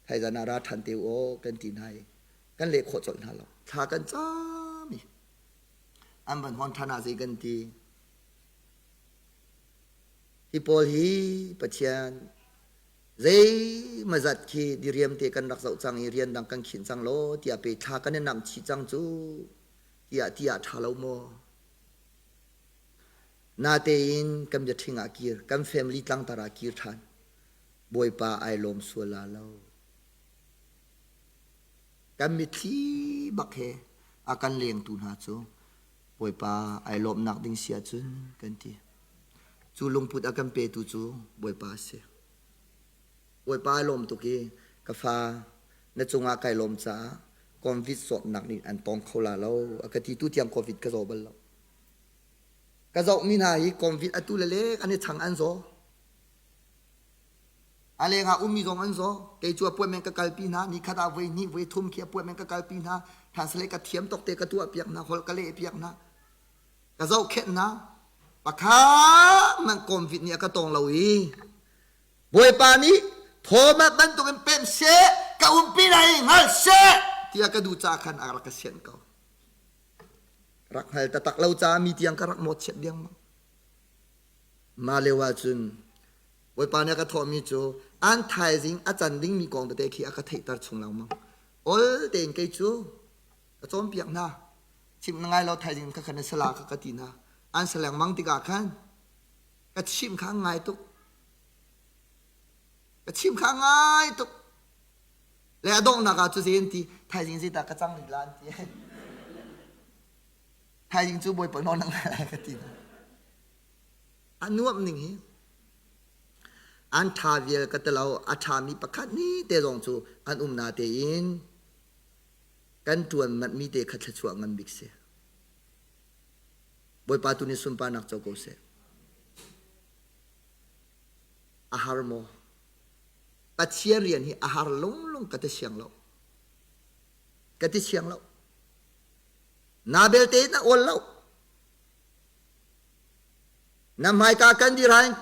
A: thaizan ah ra ṭhan te u aw kan ti hna i kan leh khawh colh hna lo. Thla kan cam i an van hawn ṭhan ah zei kan ti. Hi pawl hi Pathian Zeimazat khi diriam te kan rak zoh cang i rian dang kan khinh cang law tiah pe thla kan i namh chih cang cu tiah tiah ṭha lo maw? Natein kan biaṭhing ah kir, kan family tlangtar ah kir ṭhan. Bawipa ai lawm sual la lo. Kan mitthli bak he a kan lengtu hna cu Bawipa ai lawmhnak ding si ahcun kan ti. Cu lungput a kan petu cu Bawipa a si. Bawipa ai lawm tuk i ka fa na cungah kai lawm caah COVID zawtnak nih an tawng kho la lo a ka ti tu tiang COVID ka zaw bal lo. Ka zohmi hna hi COVID atu le lek an i chang an zaw. A lengah ummi zong an zaw. Kei cu appointment ka kalpi hna. Ni khat ah voi hnih, voi thum khi appointment ka kalpi hna. Translate ka thiam tok te ka tuah piak hna, holh ka leh piak hna. Ka zohkhenh hna. Pakhat man COVID nih a ka tawng lo i Bawipa nih Thomas bantukin pemh seh. Ka umpi lai hngal seh tiah ka duh caah khan a rak ka sianh ko. Rak hngal taktak lo caah mi tiang ka rak mawhchiat dengmang. Mah lio ahcun Bawipa nih a ka thawhmi cu an thaizing a can dingmi kong tete khi a ka theihter chung lengmang. Ol tein kei cu ka cawnpiak hna. Chimh na ngai lo thaizing kha khan na sala kha ka ti hna. An sa lengmang tikah khan ka chimh kha ngai tuk. Ka chimh kha ngai tuk. Le a donghnak ah cu zei an ti thaizing zeidah ka cang rih la an ti. Thaizing cu Bawipa nawl na ngai lai ka ti hna. A nuamh ning hi an ṭha vial ka ti lo a ṭhami pakhat ni te zong cu an um na tein kan ṭuan manhmi te kha thluachuah ngan bik si. Bawipa tu nih sunparnak co ko seh. A har maw? Pathian rian hi a har lunglung ka ti siang lo. Ka ti siang lo. Na belte na awl lo. Na hmaika kan dir hain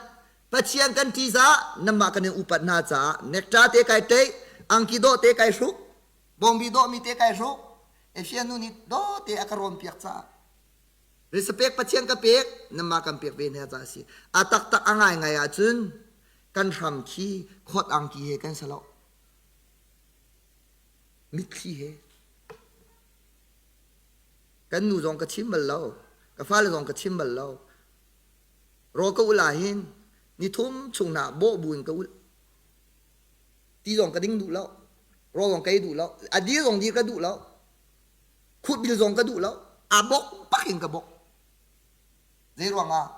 A: Pathian kan ṭihzah nanmah kan in upat hna caah nekṭa te kai ṭeih, angki dawh te kai hruk, bawngbi dawhmi te kai hruk, Efia nu nih daw te a ka rawn piak caah risapek Pathian ka pek, nanmah kan pek ve hna caah a si. A taktak a ngaingai ahcun kan hram khi khawt angki he kan si lo. Mitthli he. Kan nu zong ka chim bal lo. Ka fale zong ka chim bal lo. Rawl ka ulh ahhin nithum chung hna bawh bu in ka ulh. Ti zong ka ding duh lo. Rawl zong ka ei duh lo. A dir zong dir ka duh lo. Khutbil zong ka duh lo. A bok bak in ka bok. Zei ruangah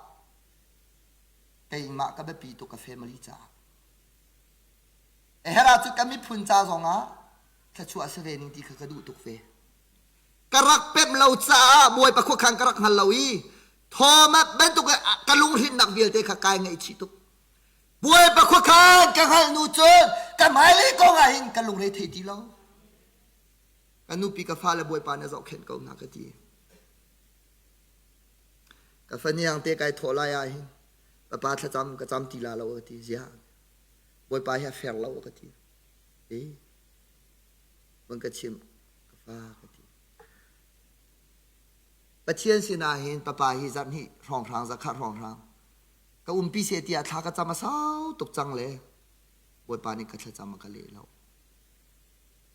A: keimah ka biapi tuk ka family caah. Herh ahcun ka miphun ca zongah thluachuah si ve ning ti kha ka duh tuk ve. Ka rak pemh lo caah Bawipa khuakhan ka rak hngal lo i Thomas bantuk ka lunghrinnak vialte kha kai ngaihchih tuk. Bawipa khuakhan ka hngalh nu cun ka hmailei kong ah hin ka lungre thei ti lo. Ka nupi ka fale Bawipa na zohkhenh ko hna ka ti. Ka faniang te kai thawh lai ah hin papa thlacam ka cam ti la lo ka ti. Ziah Bawipa hi a fair lo ka ti. E van ka chimh ka fa ka ti. Pathian sinah hin papa hi zarhhnih hrawnghrang zakhat hrawnghrang ka umpi seh tiah thla ka cam a sau tuk cang le Bawipa nih ka thlacam a ka leh lo.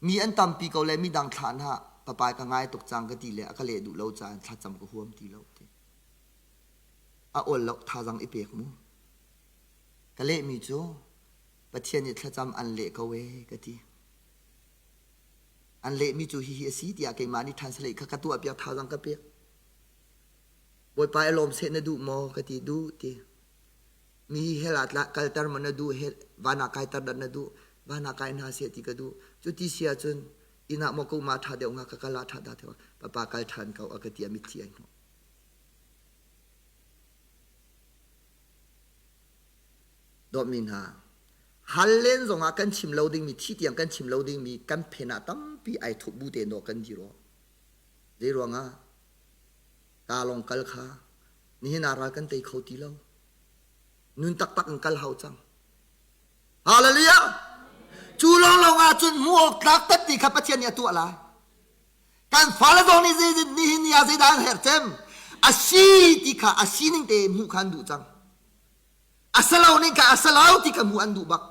A: Mi an tampi ko le midang thla hna papa ka ngai tuk cang ka ti le a ka leh duh lo caah thlacam ka huam ti lo ti. A awl lo thazang i pek mu. Ka lehmi cu Pathian nih thlacam an leh ko ee ka ti. An lehmi cu hihi a si tiah keimah nih translate kha ka tuahpiak thazang ka pek. Bawipa i lawm seh na duh maw ka ti duh ti. Mi hi hell ah kalter maw na duh hell van ah kaiter dah na duh van ah kai hna seh ti ka duh. Cu ti si ahcun inn ah maw ka um ah ṭha deuh hnga ka kal ah ṭha dah deuh papa kal ṭhan ko a ka ti a mitthli ai hnawh. Dawtmi hna, hal len zongah kan chim lo dingmi, thi tiang kan chim lo dingmi kan phen ah tampi ai thup bu te dawh kan dir awk. Zei ruangah ka lawng kal kha nihin ah ral kan tei kho ti lo. Nun taktak in kal hau cang. Hallelujah! Cu lawnglawng ah cun hmuh awk tlak tatti kha Pathian nih a tuah lai. Kan fale zong nih nihin ni ah zeidah an herh cem? A si ti kha a sining te hmuh kha an duh cang. A si lo ning kha a si lo ti kha hmuh an duh bak.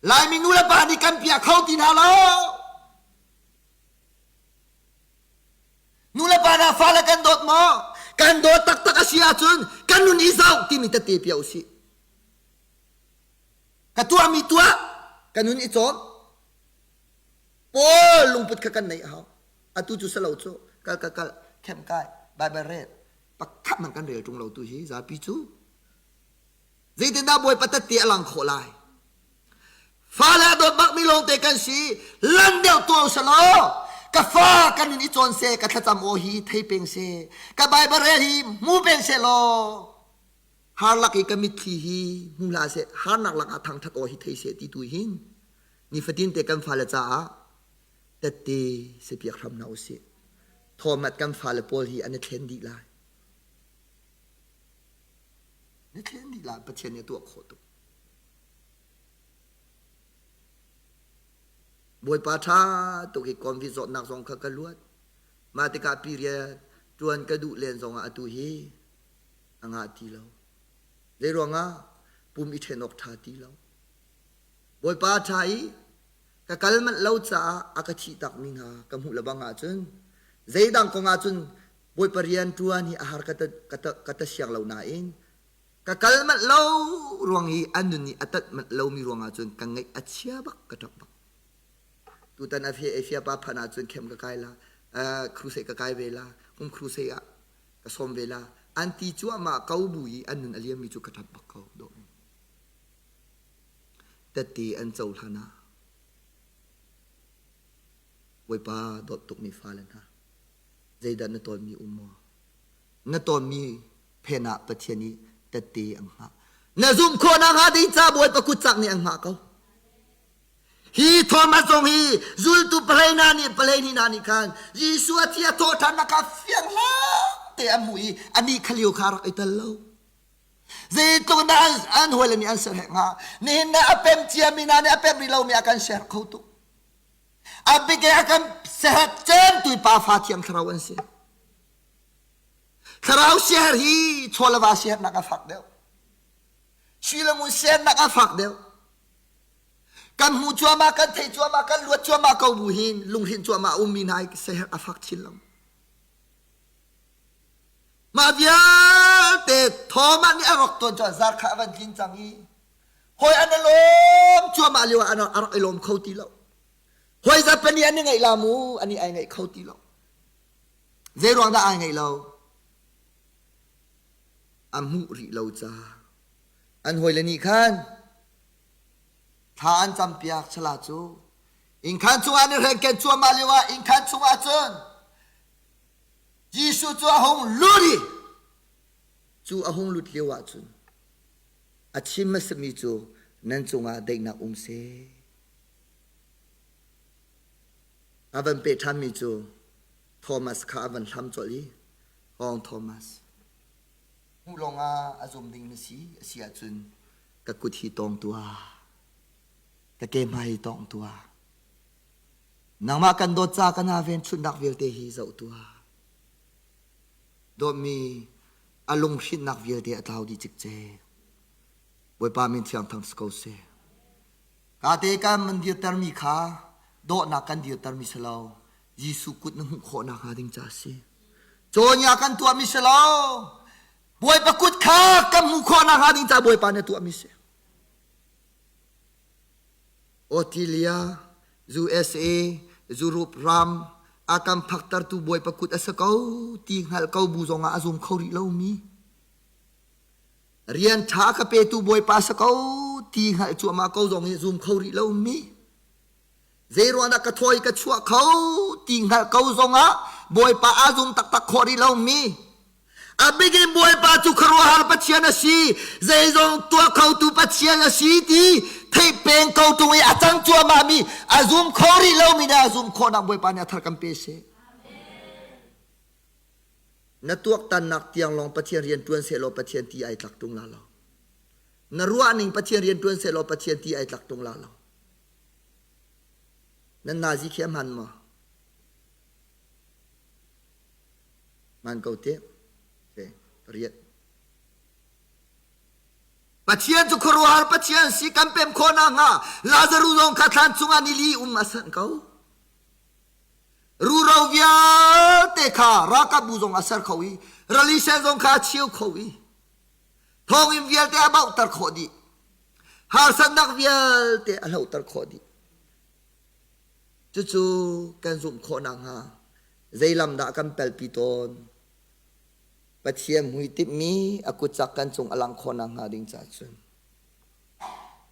A: Laimi nu le pa nih kan piah kho ti hna lo. Nu le pa hna fale kan dawt maw? Kan dawt taktak a si ahcun kan nun i zoh timi tette piah usih. Ka tuahmi tuah, ka nun i cawn. Paul lungput kha kan neih a hau. Atu cu si lo cu kal kal kal khem kai Bible rel pakhat man kan rel ṭung lo tu hi zapi cu zeitindah Bawipa tette a lang khawh lai fale a dawt bakmi lawngte kan si lan deuh tuah usalaw ka fa kan nun i cawn seh ka thlacam aw hi thei peng seh ka Bible rel hi hmu peng seh law har lak i ka mitthli hi hmu hlah seh harnak lakah thangṭhat aw hi thei seh ti tu hin nifatin te kan fale caah tette sipiak hram hna usih. Thawmat kan fale pawl hi an i thlen dih lai. An i thlen dih lai Pathian nih a tuah khawh tuk. Bawipa ṭha tuk hi COVID zawtnak zong kha ka luat. Mah tikah period ṭuan ka duh len zongah atu hi a ngah ti lo. Zeiruangah pum i ṭhen awk ṭha ti lo. Bawipa ṭha i ka kal manh lo caah a ka thih takmi hna ka hmuh lebang ahcun zeidang kong ahcun Bawipa rian ṭuan hi a har ka ta, ka ta, ka ta siang lo nain ka kal manh lo ruang i an nun nih a tat manh lomi ruangah cun ka ngaih a chia bak ka ṭap bak. Tutan a fia pa phan ahcun khem ka kai la, crusade ka kai ve la, kum crusade ah ka sawm ve la. An ti cuahmah ko bu i an nun a liammi cu ka ṭap bak ko. Dawh. Tette an cohlan ah Bawipa dawt tukmi fale hna, zeidah na tawnmi um maw? Na tawnmi phen ah Pathian nih tette an hngah. Na zumh khawh nakhnga ding ca Bawipa kut cak nih an hngah ko. Hi Thomas zong hi zultu palei hna nih palei hnih hna nih khan Jesuh a thi a thawh ṭhannak kha fiang te an hmuh i anih kha lio kha rak i tel lo. Zeitluk in dah an, an hawile nih an ser hnga. Nihin nih a pem ciami hna nih a pem rih lomi a kan ser kho tuk. A bik a kan serhet cem tu pa fa thiang thlarau an si. Thlarau siher hi chaw le va sihernak a fak deuh. Sui le ngun sihernak a fak deuh. Kan hmu cuahmah, kan theih cuahmah, kan luat cuahmah ko bu hin lunghrinh cuahmah ummi hna hi siher a fak chin lo. Mah vialte Thomas nih a rak tuan cu zarkha a van tlin cang i hawi an i lawm cuahmah lio ah a rak i lawm kho ti lo. Hawi zapani an i ngaih la mu, ani ai ngaih kho ti lo. Zei ruang dah ai ngaih lo? A hmuh rih lo ca. An hawile nih khan thla an campiak chala cu innkhan chungah an i hrengken cuahmah lio ah innkhan chungah cun Jesuh cu a hung lut i cu a hung lut lio ah cun a chim a simi cu nan cungah daihnak um seh. A van peh ṭhanmi cu Thomas kha a van hlam colh i Hawng Thomas, hmuh lawngah a zum ding na si a si ahcun ka kut hi tawng tuah, ka ke hmai hi tawng tuah. Nangmah kan dawt ca ka na ven chunhnak vialte hi zoh tuah. Dawtmi a lunghrinnak vialte a tlau dih cikcek. Bawipa min thiang thang si ko seh. Kate kan man dirtermi kha dawhnak kan dirtermi si lo. Jesuh kut na hmuh khawh nakhnga ding ca a si. Cawnya kan tuahmi si lo. Bawipa kut kha kan hmuh khawh nakhnga ding ca Bawipa nih a tuahmi si. Australia, USA, Europe ram a kan phaktertu Bawipa kut a si ko ti hngalh ko bu zongah a zum kho rih lomi. Rian ṭha ka petu Bawipa a si ko ti hngalh cuahmah ko zong hi zum kho rih lomi. Zeiruang dah ka thawi ka chuah kho ti hngalh ko zongah Bawipa aa zum taktak khawh rih lomi. A bikin Bawipa cu khuaruahhar Pathian a si, zeizong tuah khotu Pathian a si ti theih peng ko tung i a cang cuahmahmi a zum kho rih lomi nih a zum khawhnak Bawipa nih a thar kan pe seh. Na tuaktannak tiang lawng Pathian rian ṭuan sehlaw Pathian ti ai tlak ṭung la lo. Na ruahning Pathian rian ṭuan sehlaw Pathian ti ai tlak ṭung la lo. Nan nazi khi a hman maw? Hman ko te. Okay. Pariat. Pathian cu khuaruahhar Pathian si kan pem khawh nakhnga Lazaru zong kha thlan chungah nili um a sanh ko. Ruro vialte kha ralkapbu zong a ser kho i rali sen zong kha a cheu kho i thawnginn vialte a bauhter khawh dih. Harsatnak vialte a hlohter khawh dih. Cucu kan zumh khawh nakhnga zei lam dah kan pelpi tawn? Pathian hmuitimhmi a kutcak kan cung a langh khawh nakhnga ding caah cun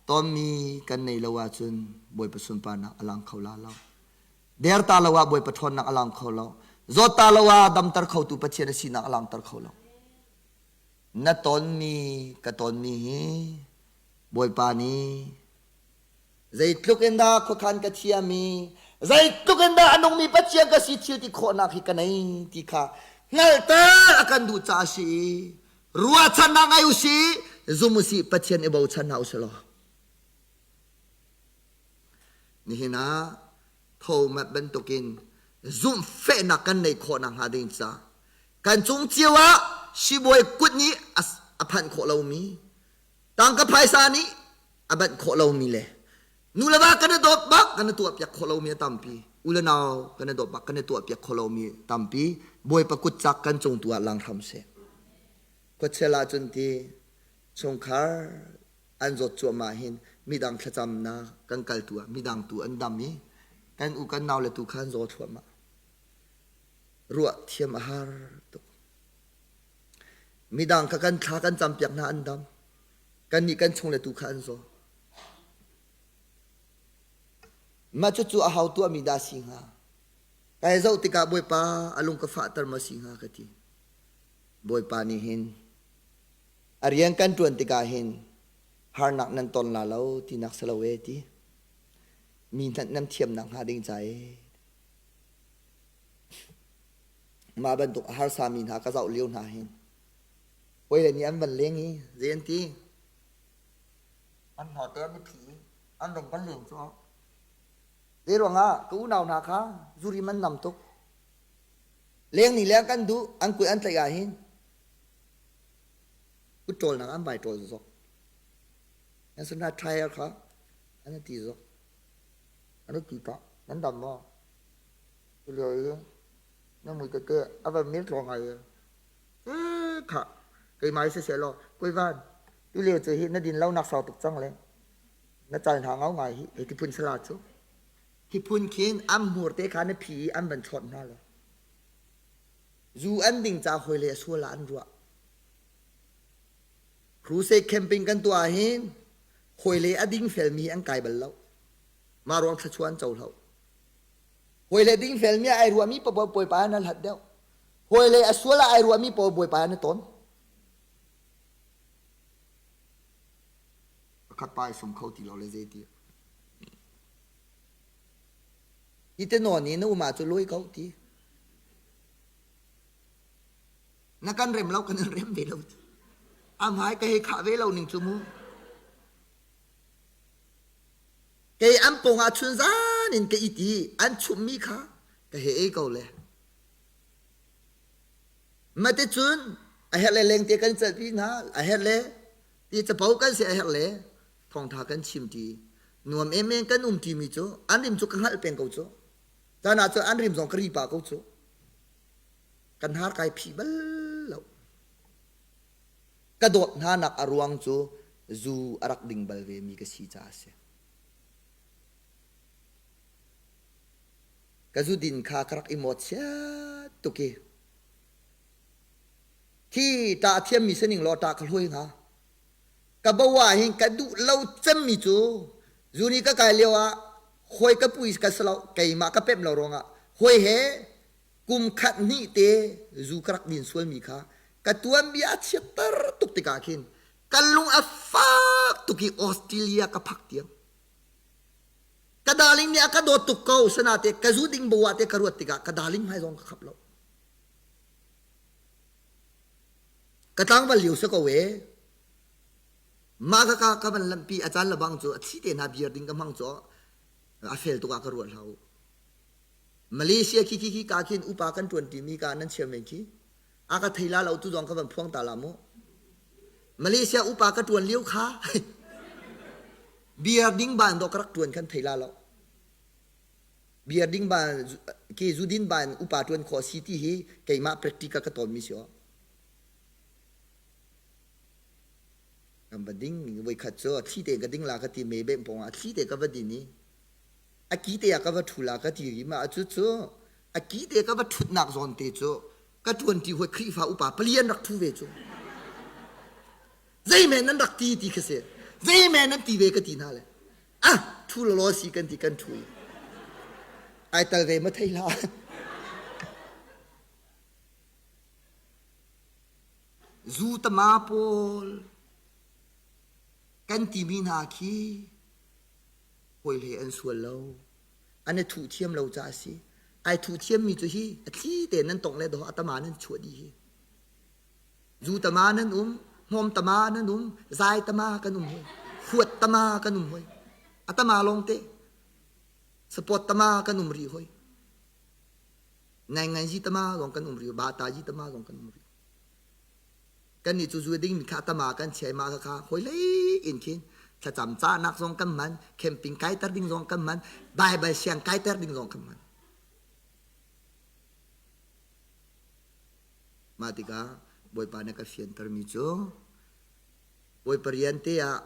A: tonmi kan nei lo ahcun Bawipa sunparnak a lang kho la lo. Derta lo ah Bawipa ṭhawnnak a lang kho lo. Zawtta lo ah damter khotu Pathian a sinak a langter kho lo. Na tonmi ka tonmi hi Bawipa nih Zeitluk in dah khuakhan ka thiam i zeitluk in dah a nungmi Pathian ka si thil ti khawhnak hi ka nei ti kha hngalhter a kan duh caah a si i ruahchannak ngei u sih zum u sih Pathian i bochan hna u sih law nihin ah. Thomas bantukin zumhfehnak kan neih khawh nakhnga ding ca kan cung cio ah sibawi kut nih a phanh khawh lomi tangka phaisa nih a banh khawh lomi le nu le va kan i dawt bak kan i tuahpiak khawh lomi a tampi u le nau kan i dawt bak kan i tuahpiak khawh lomi tampi Bawipa kut cak kan cung tu ah lang hram seh. Khuachel ahcun ti chungkhar an zawt cuahmah hin midang thlacamnak kan kal tu ah midang tu an dam i kan u kan nau le tu kha an zaw thluahmah. Ruah thiam a har tuk. Midang kha kan thla kan campiak hna an dam. Kannih kan chung le tu kha an zaw. Mah cucu a hau tuahmi dah si hnga? Kai zoh tikah Bawipa a lung ka fahter maw si hnga ka ti. Bawipa nih hin a rian kan ṭuan tikah hin harnak nan ton la lo tinak si lo ee ti. Mi hnanh nan thiamnak hnga ding ca ee. Mah bantuk a harsami hna ka zoh lio hna hin hawile nih an van leng i zei an ti? An hnawte an i phi i an van kan leng cu. Zei ruangah ka unau hna kha zurim an nam tuk. Leng nih leng kan duh, an kut an tlaih ahhin kut ṭawlnak an vai ṭawl zok. An sana tire kha an ti zok. An ti pah. Nan dam maw? Tulio i na mui tete a van mir tlawng ngai i kha keimah hi siseh law kuivan tulio cu hi na din lo nak sau tuk cang le na cal hna ngau ngai hi hi ti phun sala cu hi phun khin an hmur te kha na phi i an van chawt hna lo zu an ding ca hoi le sual ah an ruah crusade camping kan tuah hin hoi le a ding felmi an kai bal lo mah ruang thluachuah an co hlo Hawi le dingfelmi ah ai ruahmi paoh Bawipa na hlat deuh. Hawi le a sual ah ai ruahmi paoh Bawipa na tawn. Pakhat pa ai sum kho ti lo le zei ti. Hi te nawn i na um ah cu lawi ko ti. Na kan rem lo kan in rem ve lo ti. A hmai ka hei khah ve lo ning cu mu. Kei an pawngah chunzan in ka it i an chumhmi kha ka he ei ko le. Mate cun a herh le lengte kan celhpi hna, a herh le ti capo kan si a herh le thawngtha kan chim ti nuam emem kan um timi cu an rim cu ka hngalh peng ko cu. Caan ah cun an rim zong ka ri pah ko cu. Kan har kai phih bal lo. Ka dawt hnanak a ruang cu zu a rak ding bal vemi ka si caah a si. Ka zudin kha ka rak i mawtchiat tuk i khi ṭah a thiammi sining law ṭah ka hlawi hnga. Ka bo ah hin ka duh lo cemmi cu zuni ka kai lio ah hawi ka pui ka si lo keimah ka pemh lo ruangah hawi he kum khat hnih te zu ka rak din sualmi kha ka tuanbia a chiatter tuk tikah khin ka lung a fak tuk i Australia ka phak tiang ka darling nih a ka dawt tuk ko sanate ka zu ding bo ah te ka ruat tikah ka darling hmai zong ka khap lo ka tlangval lio si ko e mah ka ka ka van lampi a caan lebang cu a thi te hna beer ding ka hmang cu a fel tuk ah ka ruat hlah u Malaysia khi khi khi ka khin upa kan ṭuan ṭimi ka nan chim men khi a ka thei la lo tu zong ka van phuang ta la mu Malaysia upa ka ṭuan lio kha beer ding ban do ka rak ṭuan khan thei la lo beer ding ban ke zu din ban upa ṭuan khawh si ti hi keimah practical ka tawn mi si o kan va ding voi khat cu thli te ka ding la ka ti me bem pong ah thli te ka va din i a ki te ah ka va ṭhu la ka ti rih ma cu cu a ki te ka va ṭhutnak zawn te cu ka ṭuanṭi hawi Khrihfa upa pali an rak ṭhu ve cu zeimen nan rak ti ti kha si zeimen nan ti ve ka ti hna le ah ṭhu law si kan ti kan ṭhu i ai tal ve ma thei hlah zu tama pawl kan timi hna khi hawi hlei an sual lo an i thuh thiam lo caah a si ai thuh thiammi cu hi a thli tein nan tongh le dawh a tama nan chuah dih hi zu tama nan um hmawm tama nan um zai tama kan um hoi huat tama kan um hoi a tama lawng te. Support tama kan um rih hoi. Ngainganzi tama zong kan um rih, bata ji tama zong kan um rih. Kan nih cu zu ding mi kha tama kan chiai ma kha kha hoi lei in khin thlacam cahnak zong kan man, camping kaiter ding zong kan man, Bible siang kaiter ding zong kan man. Mah tikah Bawipa nih ka fiantermi cu Bawipa rian te ah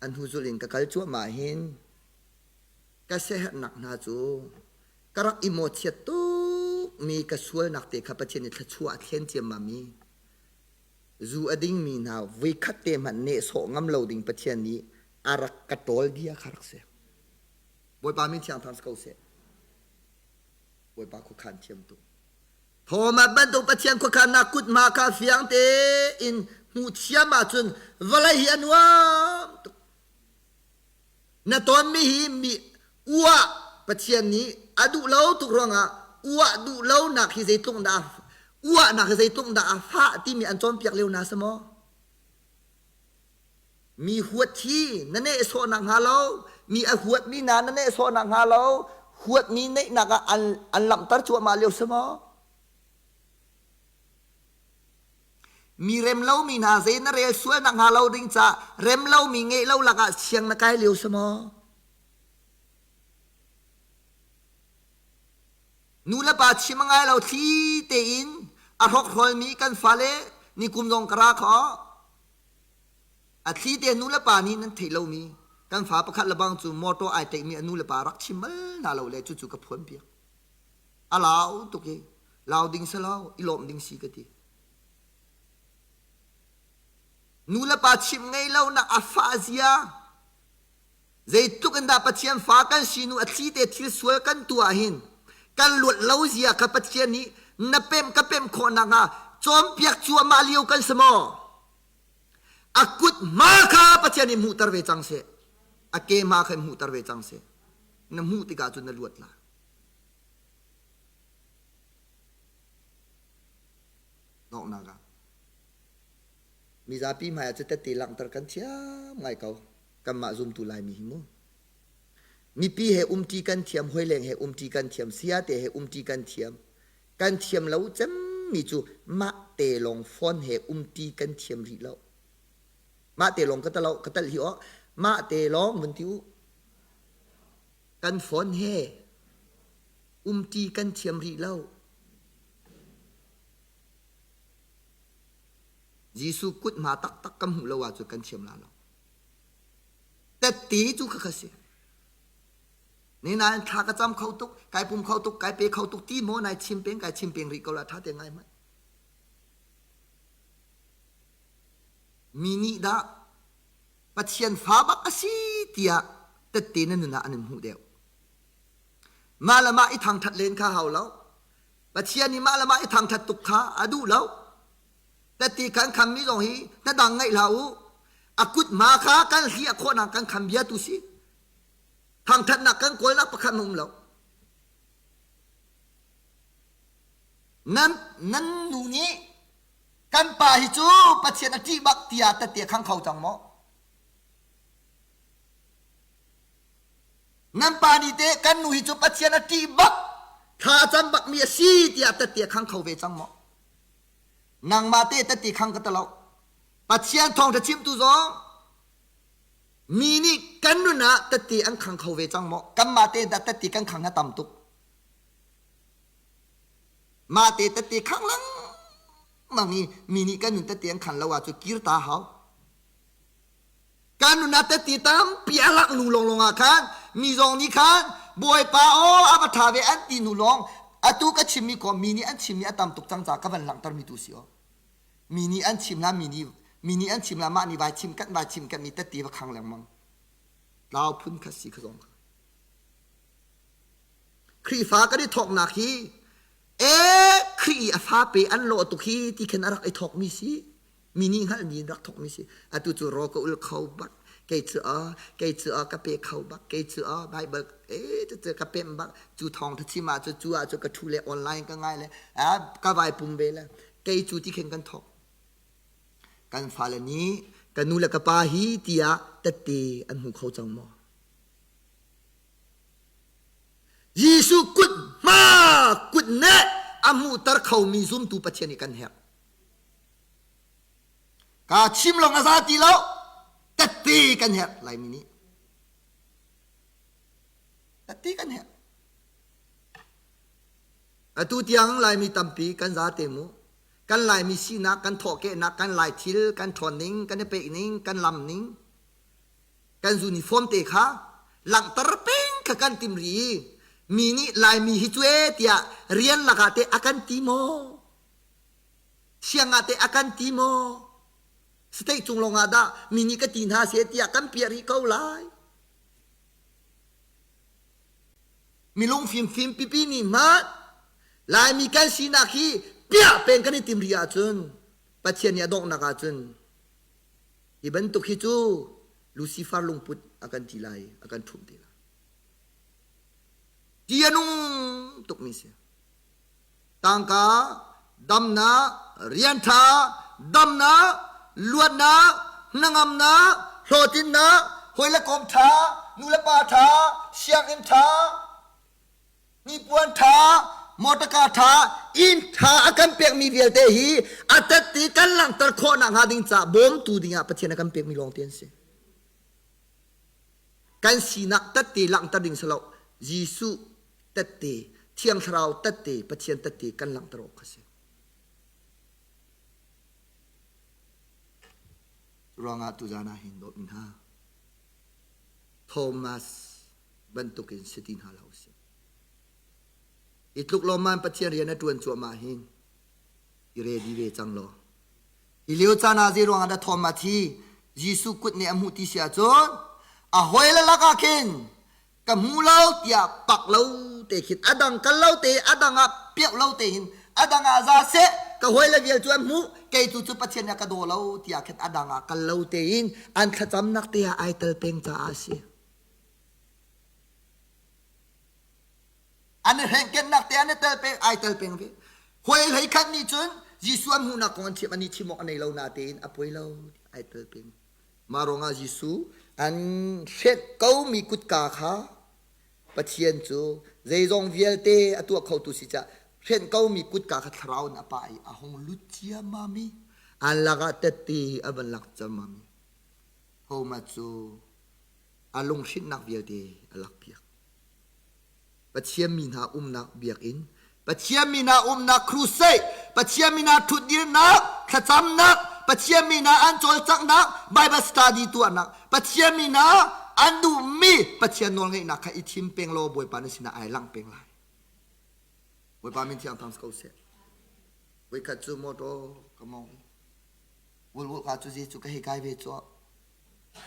A: an hnuzul in ka kal cuahmah hin ka siaherhnak hna cu ka rak i mawchiat tukmi ka sualnak te kha Pathian nih thluachuah a thlen ciammam i zu a dingmi hna voikhat te hmanh nehsawh ngam lo ding Pathian nih a rak ka ṭawl bia kha rak si. Bawipa min thiang thang si ko seh. Bawipa khuakhan thiam tuk. Thomas bantuk Pathian khuakhannak kuthma kha fiang tein hmuh thiam ahcun vawlei hi a nuam tuk. Na tonmi hi mi uah Pathian nih a duh lo tuk ruangah uah duh lonak hi zeitluk dah uahnak hi zeitluk dah a fah timi an cawnpiak lio na si maw? Mi huat hi na nehsawhnak hnga lo, mi a huatmi hna na nehsawhnak hnga lo, huatmi neihnak ah an, an langhter cuahmah lio si maw? Mi rem lomi hna zei na rel sualnak hnga lo ding ca rem lomi ngeih lo lakah siang na kai lio si maw? Nu le pa chim a ngai lo thli tein a hrokhrawlmi kan fale nikum zong ka ra kho. A thli te nu le pa nih nan theih lomi kan fa pakhat lebang cu motor ai tlaihmi a nu le pa rak chim bal hna lo le cucu ka phuan piak. A lau tuk i lau ding si lo i lawmh ding si ka ti. Nu le pa chimh ngei lo nak a fah zia zeitluk in dah Pathian fa kan si nu a thli te thil sual kan tuah hin kan luat lo zia kha Pathian nih na pemh ka pemh khawh nakhnga cawnpiak cuahmah lio kan si maw? A kut hma kha Pathian nih hmuhter ve cang seh. A ke hma kha hmuhter ve cang seh. Na hmuh tikah cun na luat lai. Donghnak ah mizapi hmai ah cu tette langhter kan thiam ngai ko. Kanmah zumtu Laimi hi mu. Mipi he umṭi kan thiam, hawileng he umṭi kan thiam, sayate he umṭi kan thiam. Kan thiam lo cemmi cu mah te lawng phone he umti kan thiam rih lo. Mah te lawng ka talo ka tal hi aw mah te lawng vun ti u. Kan phone he umti kan thiam rih lo. Jesuh kut hma taktak kan hmuh lo ahcun kan thiam la lo. Tette cu khakha si. Ni nain thla ka cam kho tuk, kai pum kho tuk, kai pe kho tuk ti maw nai chim peng, kai chim peng rih ko la tha te ngai hmanh. Mi nih dah Pathian fa bak a si tiah tette na nun ah an in hmuh deuh. Mah le mah i thangthat len kha hau lo. Pathian nih mah le mah i thangthat tuk kha a duh lo. Tette kan khammi zong hi hnadang ngaih hlah u. A kut hma kha kan hliah khawhnak kan kham bia tu si. Thangthatnak kan kawlnak pakhat um lo. Nan nan nu nih kan pa hi cu Pathian a ṭih bak tiah tette khang kho cang maw? Nan pa nih teh kan nu hi cu Pathian a ṭih bak thla a cam bakmi a si tiah tette khang kho ve cang maw? Nangmah te tette khang ka talo. Pathian thawngṭha chimtu zong Mi nih kan nun ah tette an khang kho ve cang maw? Kanmah te dah tette kan khang a tam tuk. Mah te tette khang lengmang i mi nih kan nun tette an khan lo ahcun kir ta hau. Kan nun ah tette tampi a lak nu lawnglawng ah khan mi zong nih khan Bawipa aw a va ṭha ve an ti hnu lawng atu ka chimmi ko mi nih an chimmi a tam tuk cang caah ka van langhtermi tu si aw. Mi nih an chim la mi nih mi nih an chim la mah nih vai chim kan vai chim kan mi tette va khang lengmang. Tlau phun kha si kha zong kha. Khrihfa kan i thawknak hi e Khrih i a fa pe an lawh tuk hi ti khin a rak i thawkmi si. Mi nih hngalhmi in rak thawkmi si. Atu cu raw ka ul kho bak. Kei cu a kei cu a ka pe kho bak. Kei cu a Bible e cu ka pem bak. Cu thawng tha chim ah cu cu ah cu ka thu le online ka ngai le a ka vai pum ve le kei cu ti khin kan thawk. Kan fale nih ka nu le ka pa hi tiah tette an hmu kho cang maw? a hmuhter khomi zumtu Pathian nih kan herh. Ka chim lawng a za ti lo, tette kan herh Laimi nih. Tette kan herh. Atu tiang Laimi tampi kan zate mu. Kan Laimi sinak, kan thawhkehnak, kan Lai thil, kan ṭhawn ning, kan i peih ning, kan lam ning, kan uniform te kha langhter peng kha kan tim rih i mi nih Laimi hi cu ee tiah rian lakah teh a kan ti maw? Siang ah teh a kan ti maw? State cung lawng ah dah mi nih ka ti hna seh tiah kan piah rih ko lai. Milung fimfim pipi nih hmanh Laimi kan sinak hi piah peng kan i tim rih ahcun Pathian nih a donghnak ahcun hi bantuk hi cu Lucifer lungput a kan ti lai, a kan ṭhumh te lai. Ti a nung tukmi si. Tangka, damnak, rian ṭha, damnak, luatnak, hnangamnak, hlawhtlinnak, hawi le kom ṭha, nu le pa ṭha, sianginn ṭha, hnipuan ṭha, mawṭaka ṭha, inn ṭha a kan pekmi vialte hi a tet i kan langhter khawh nakhnga ding caah bawmtu dingah Pathian a kan pekmi lawngte an si. Kan sinak tette langhter ding si lo. Jesuh tette, Thiang Thlarau tette, Pathian tette kan langhter awk kha si. Ruangah tuzan ah hin dawtmi hna Thomas bantukin si ti hna hlah usih. I tluk lawmman Pathian rian a ṭuan cuahmah hin i ready ve cang law. Hi lio caan ah zei ruangah dah Thomas hi Jesuh kut nih a hmuh ti si ahcun a hawile lakah khin ka hmu lo tiah pak lo te khin a dang kal lo te a dang ah piauh lo te hin a dang ah za seh ka hawile vial cu an hmuh kei tu cu Pathian nih a ka daw lo tiah khin a dang ah kal lo tein an thlacamnak te ah ai tel peng caah a si. An i hrengkennak te an i tel peng ai tel peng ve. Hoi hlei khat nih cun Jesuh an hmuhnak kong an chim ani chim awk a nei lo natein a poi lo ai tel peng. Mah ruangah Jesuh an hrenh komi kutka kha Pathian cu zeizong vialte a tuah khotu si caah hrenh komi kutka kha thlarau in a pah i a hung lut ciammam i an lakah tette a van lak ciammam i Thomas cu a lunghrinhnak vialte a lakpiak. Pathian mi hna umnak biakinn, Pathian mi hna umnak crusade, Pathian mi hna ṭhutdirnak, thlacamnak, Pathian mi hna an cawlcanghnak, Bible study tuahnak, Pathian mi hna an duhmi Pathian nawlngeihnak kha i thim peng law Bawipa na sinah ai langh peng lai. Bawipa min thiang thang si ko seh. Voikhat cu motor ka mong i wulwul ka cu zi cu ka hei kai ve cu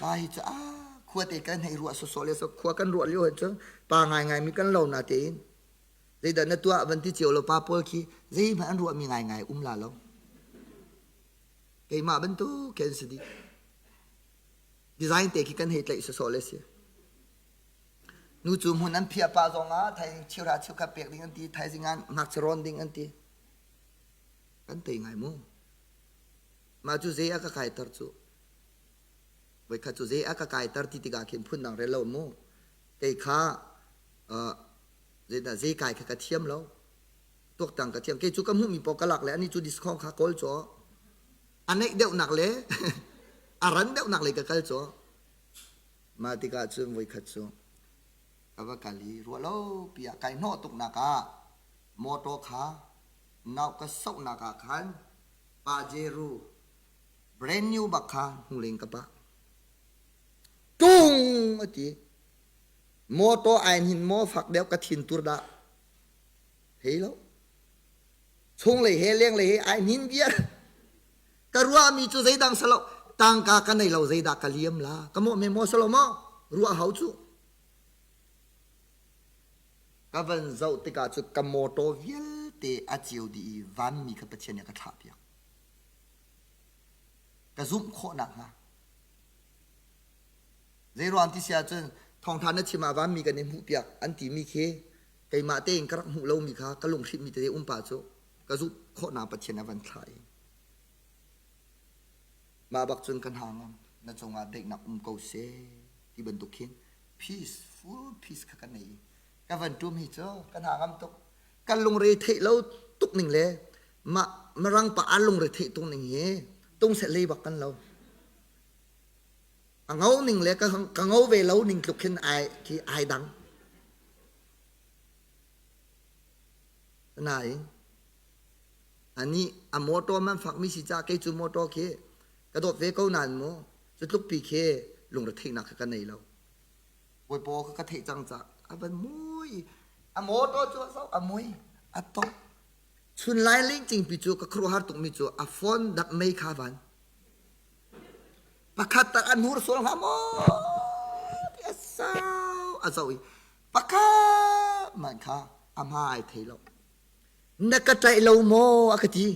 A: Pa hi cu ah khuate kan hei ruah sawsawh le khua kan ruah lio cun pa ngaingai mi kan lo na tein zeidah na tuah van ti cio lo pa pawl khi zeihmanh an ruahmi ngaingai um la lo keimah bantuk khi an si dih design te khi kan hei tlaih sawsawh le si nu cu hmun an phiah pa zong ah thaizing cheuhra cheukhat pek ding an ti thaizing ah ngakchia rawn ding an ti kan tei ngai mu mah cu zei a ka kaiter cu Voikhat cu zei a ka kaiter ti tikah khin phundang rel lo mu. Kei kha uh, zeidah zei kai kha ka thiam lo. Tuaktang ka thiam. Kei cu ka hmuhmi paoh ka lak le ani cu discount kha kawl caw. A neih deuhnak le a ran deuhnak lei ka kal caw. Mah tikah cun voikhat cu ka va kal i ruah lo pi ah kai hnawh tuknak ah motor kha nau ka sohnak ah khan Pajero brand new bak kha hnuleng ka pah. Tung a ti. Motor ai hnin maw fak deuh ka thin tur dah. Thei lo. Chunglei he lenglei he ai hnin viar. Ka ruahmi cu zeidang salo tangka ka nei lo zeidah ka liam la. Ka mawh me maw salo maw? Ruah hau cu. Ka van zoh tikah cu ka motor vialte a ceu dih i vanmi kha Pathian nih a ka thlah piak. Ka zumh khawh nakhnga. Zeiruang ti si ahcun thawngṭha na chim ah vanmi kan i hmuhpiak an timi khi keimah tein ka rak hmuh lomi kha ka lunghrinhmi tete um pah cu ka zumh khawhnak Pathian a van thlah i mah bak cun ka hna ngam na cungah daihnak um ko seh ti bantuk khin peace full peace kha ka nei i ka van ṭum hi cu ka hna ngam tuk kan lungre theih lo. tuk ning le mah mirang pa aa lungre theih tuk ning hi tung seh lei bak kan lo. A ngo ning le ka ngo ve lo ning tluk khin ai khi ai dang. Nain anih a motor man fakmi si caah kei cu motor khi ka dawt ve ko nain mu cu tluk pi khi lungretheihnak kha ka nei lo. Bawipa kha ka theih cang caah a van mui a motor cu a zoh a mui a tok chun lai lingcing pi cu ka khuaruahhar tukmi cu a phone dak mei kha van pakhat tak an hur sual hnga maw ti a sau a zoh i pakhat man kha a hma ai thei lo na ka tlaih lo maw a ka ti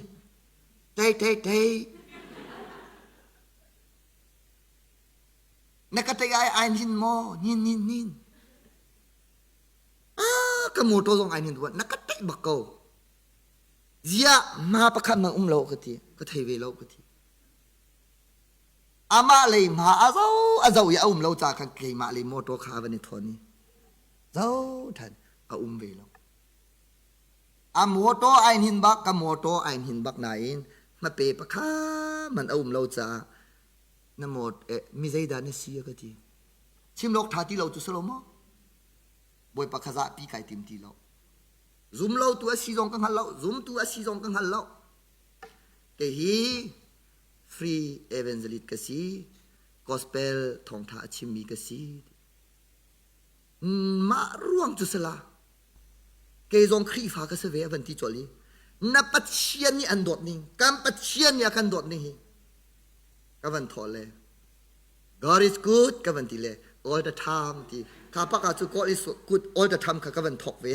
A: tei tei tei Na ka tei ai ai nin maw? Nin nin nin. Ah, ka motor zong ai nin duat. Na ka tei bak ko. Ziah ma pakhat man um lo ka ti. Ka thei ve lo ka ti. Amah lei ma a zo a zo i a um lo ca khan keimah lei motor kha van i thawn i zo than a um ve lo. A motor ai hnin bak ka motor ai hnin bak nain hmape pakhat man a um lo caah na mawt eh mi zeidah na si a ka ti chim lawk ṭha ti lo cu si lo maw bawipa kha zahpi kai tim ti lo zum lo tu a si zong ka hngal lo zum tu a si zong ka hngal lo kei hi free evangelist ka si gospel thawngṭha a chimmi ka si mah ruang cu sala kei zong Khrihfa ka si ve a van ti colh i na Pathian nih an dawt ning kan Pathian nih a kan dawt ning hi ka van thawh le God is good ka van ti le all the time ti kha pak ah cu God is good all the time kha ka van thawk ve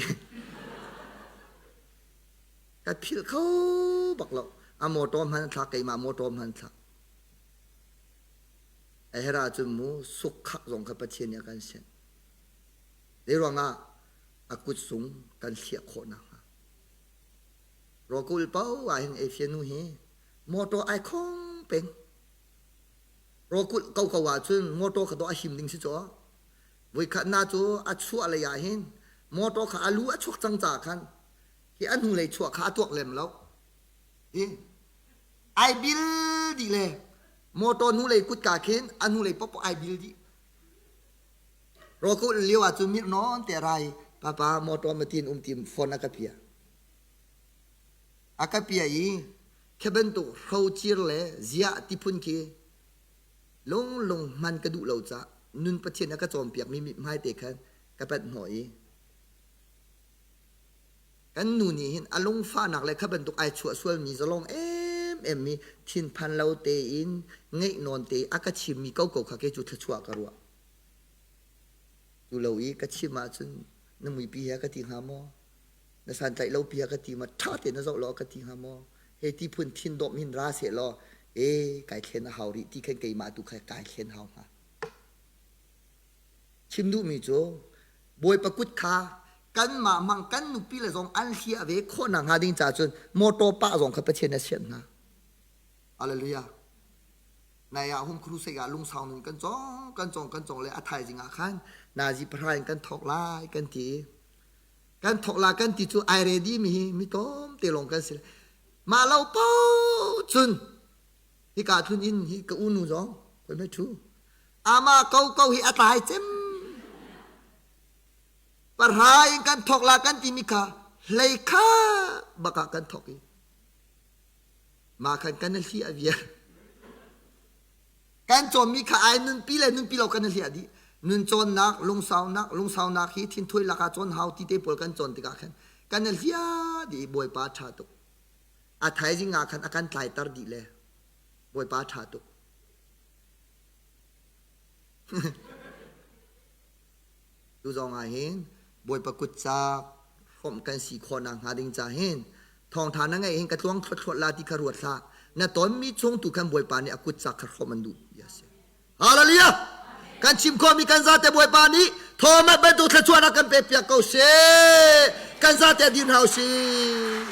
A: ka philh kho bak lo a motor hman thlak keimah motor hman thlak a hera cun mu suk khak zong kha Pathian nih a kan sian Zei ruangah a kut sung kan hliah khawh nakhnga. Rawkul paoh ah hin Asia nu hi motor ai khong peng. Rawkulh koko ahcun motor kha dawh a him ding si caw. Voikhat na cu a chuah lei ah hin motor kha a lu a chuak cang caah khan hi a hnulei chuah kha a tuak lem lo. Hi ai bil dih le motor hnulei kutka khin a hnulei popoh ai bil dih. Rawkulh lio ah cun mirh nawn te a ra i papa motor matin um tim phone a ka pia. A ka pia i khi bantuk hrocir le ziah ti phun khi lunglung hman ka duh lo cah nun Pathian a ka cawnpiak mi mithmai te khan ka panh hnawh i kan nu nih hin a lungfahnak le kha bantuk ai chuah sualmi zalong emem mi thinphan lo tein ngeih nawn te a ka chimmi koko kha kei cu thluachuah ka ruah. Cu lo i ka chim ahcun na muipi he ka ti hnga maw? Na santlaih lo pi he ka ti ma ṭha tein na zoh law ka ti hnga maw? Hei ti phun thin dawm hin ra seh law e kai thlen a hau rih ti khan keimah tu kha kai thlen hau hnga. Chim duhmi cu Bawipa kut kha kanmah hmang kan nupi le zong an hliah ve khawhnak hnga ding caah cun motor pah zong kha Pathian a sianh hna. Hallelujah. Nai ah home crusade ah lungsau nun kan cawng kan cawng kan cawng le a thaizing ah khan nazi pahra in kan thawk lai kan ti kan thawk la kan ti cu ai ready mi hi mi tlawm te lawng kan si mah lo po cun hika thun in hi ka unu zong koi mai thu ama ko ko hi a tlai cem pahra in kan thawk la kan ti mi kha hlei kha baka kan thawk i Mah khan kan hliah viar. Kan cawnmi kha ai nunpi le nunpi lo kan hliah dih. Nun cawnnak, lungsaunak, lungsaunak hi thinthoi lakah cawn hau ti te pawl kan cawn tikah khan kan hliah dih i Bawipa ṭha tuk. A thaizing ah khan a kan tlaiter dih le Bawipa ṭha tuk. Tu zong ah hin Bawipa kut cak hrawmh kan si khawh nakhnga ding ca hin thawngṭha na ngeih hin ka tluang thluathluat la ti kha ruat hlah. Na tonmi chung tu khan Bawipa nih a kut cak kha hrawmh an duh ti a si. Hallelujah! Kan chim khawhmi kan zate Bawipa nih Thomas bantuk thluachuahnak kan pek piak ko seh. Kan zate dir hna usih.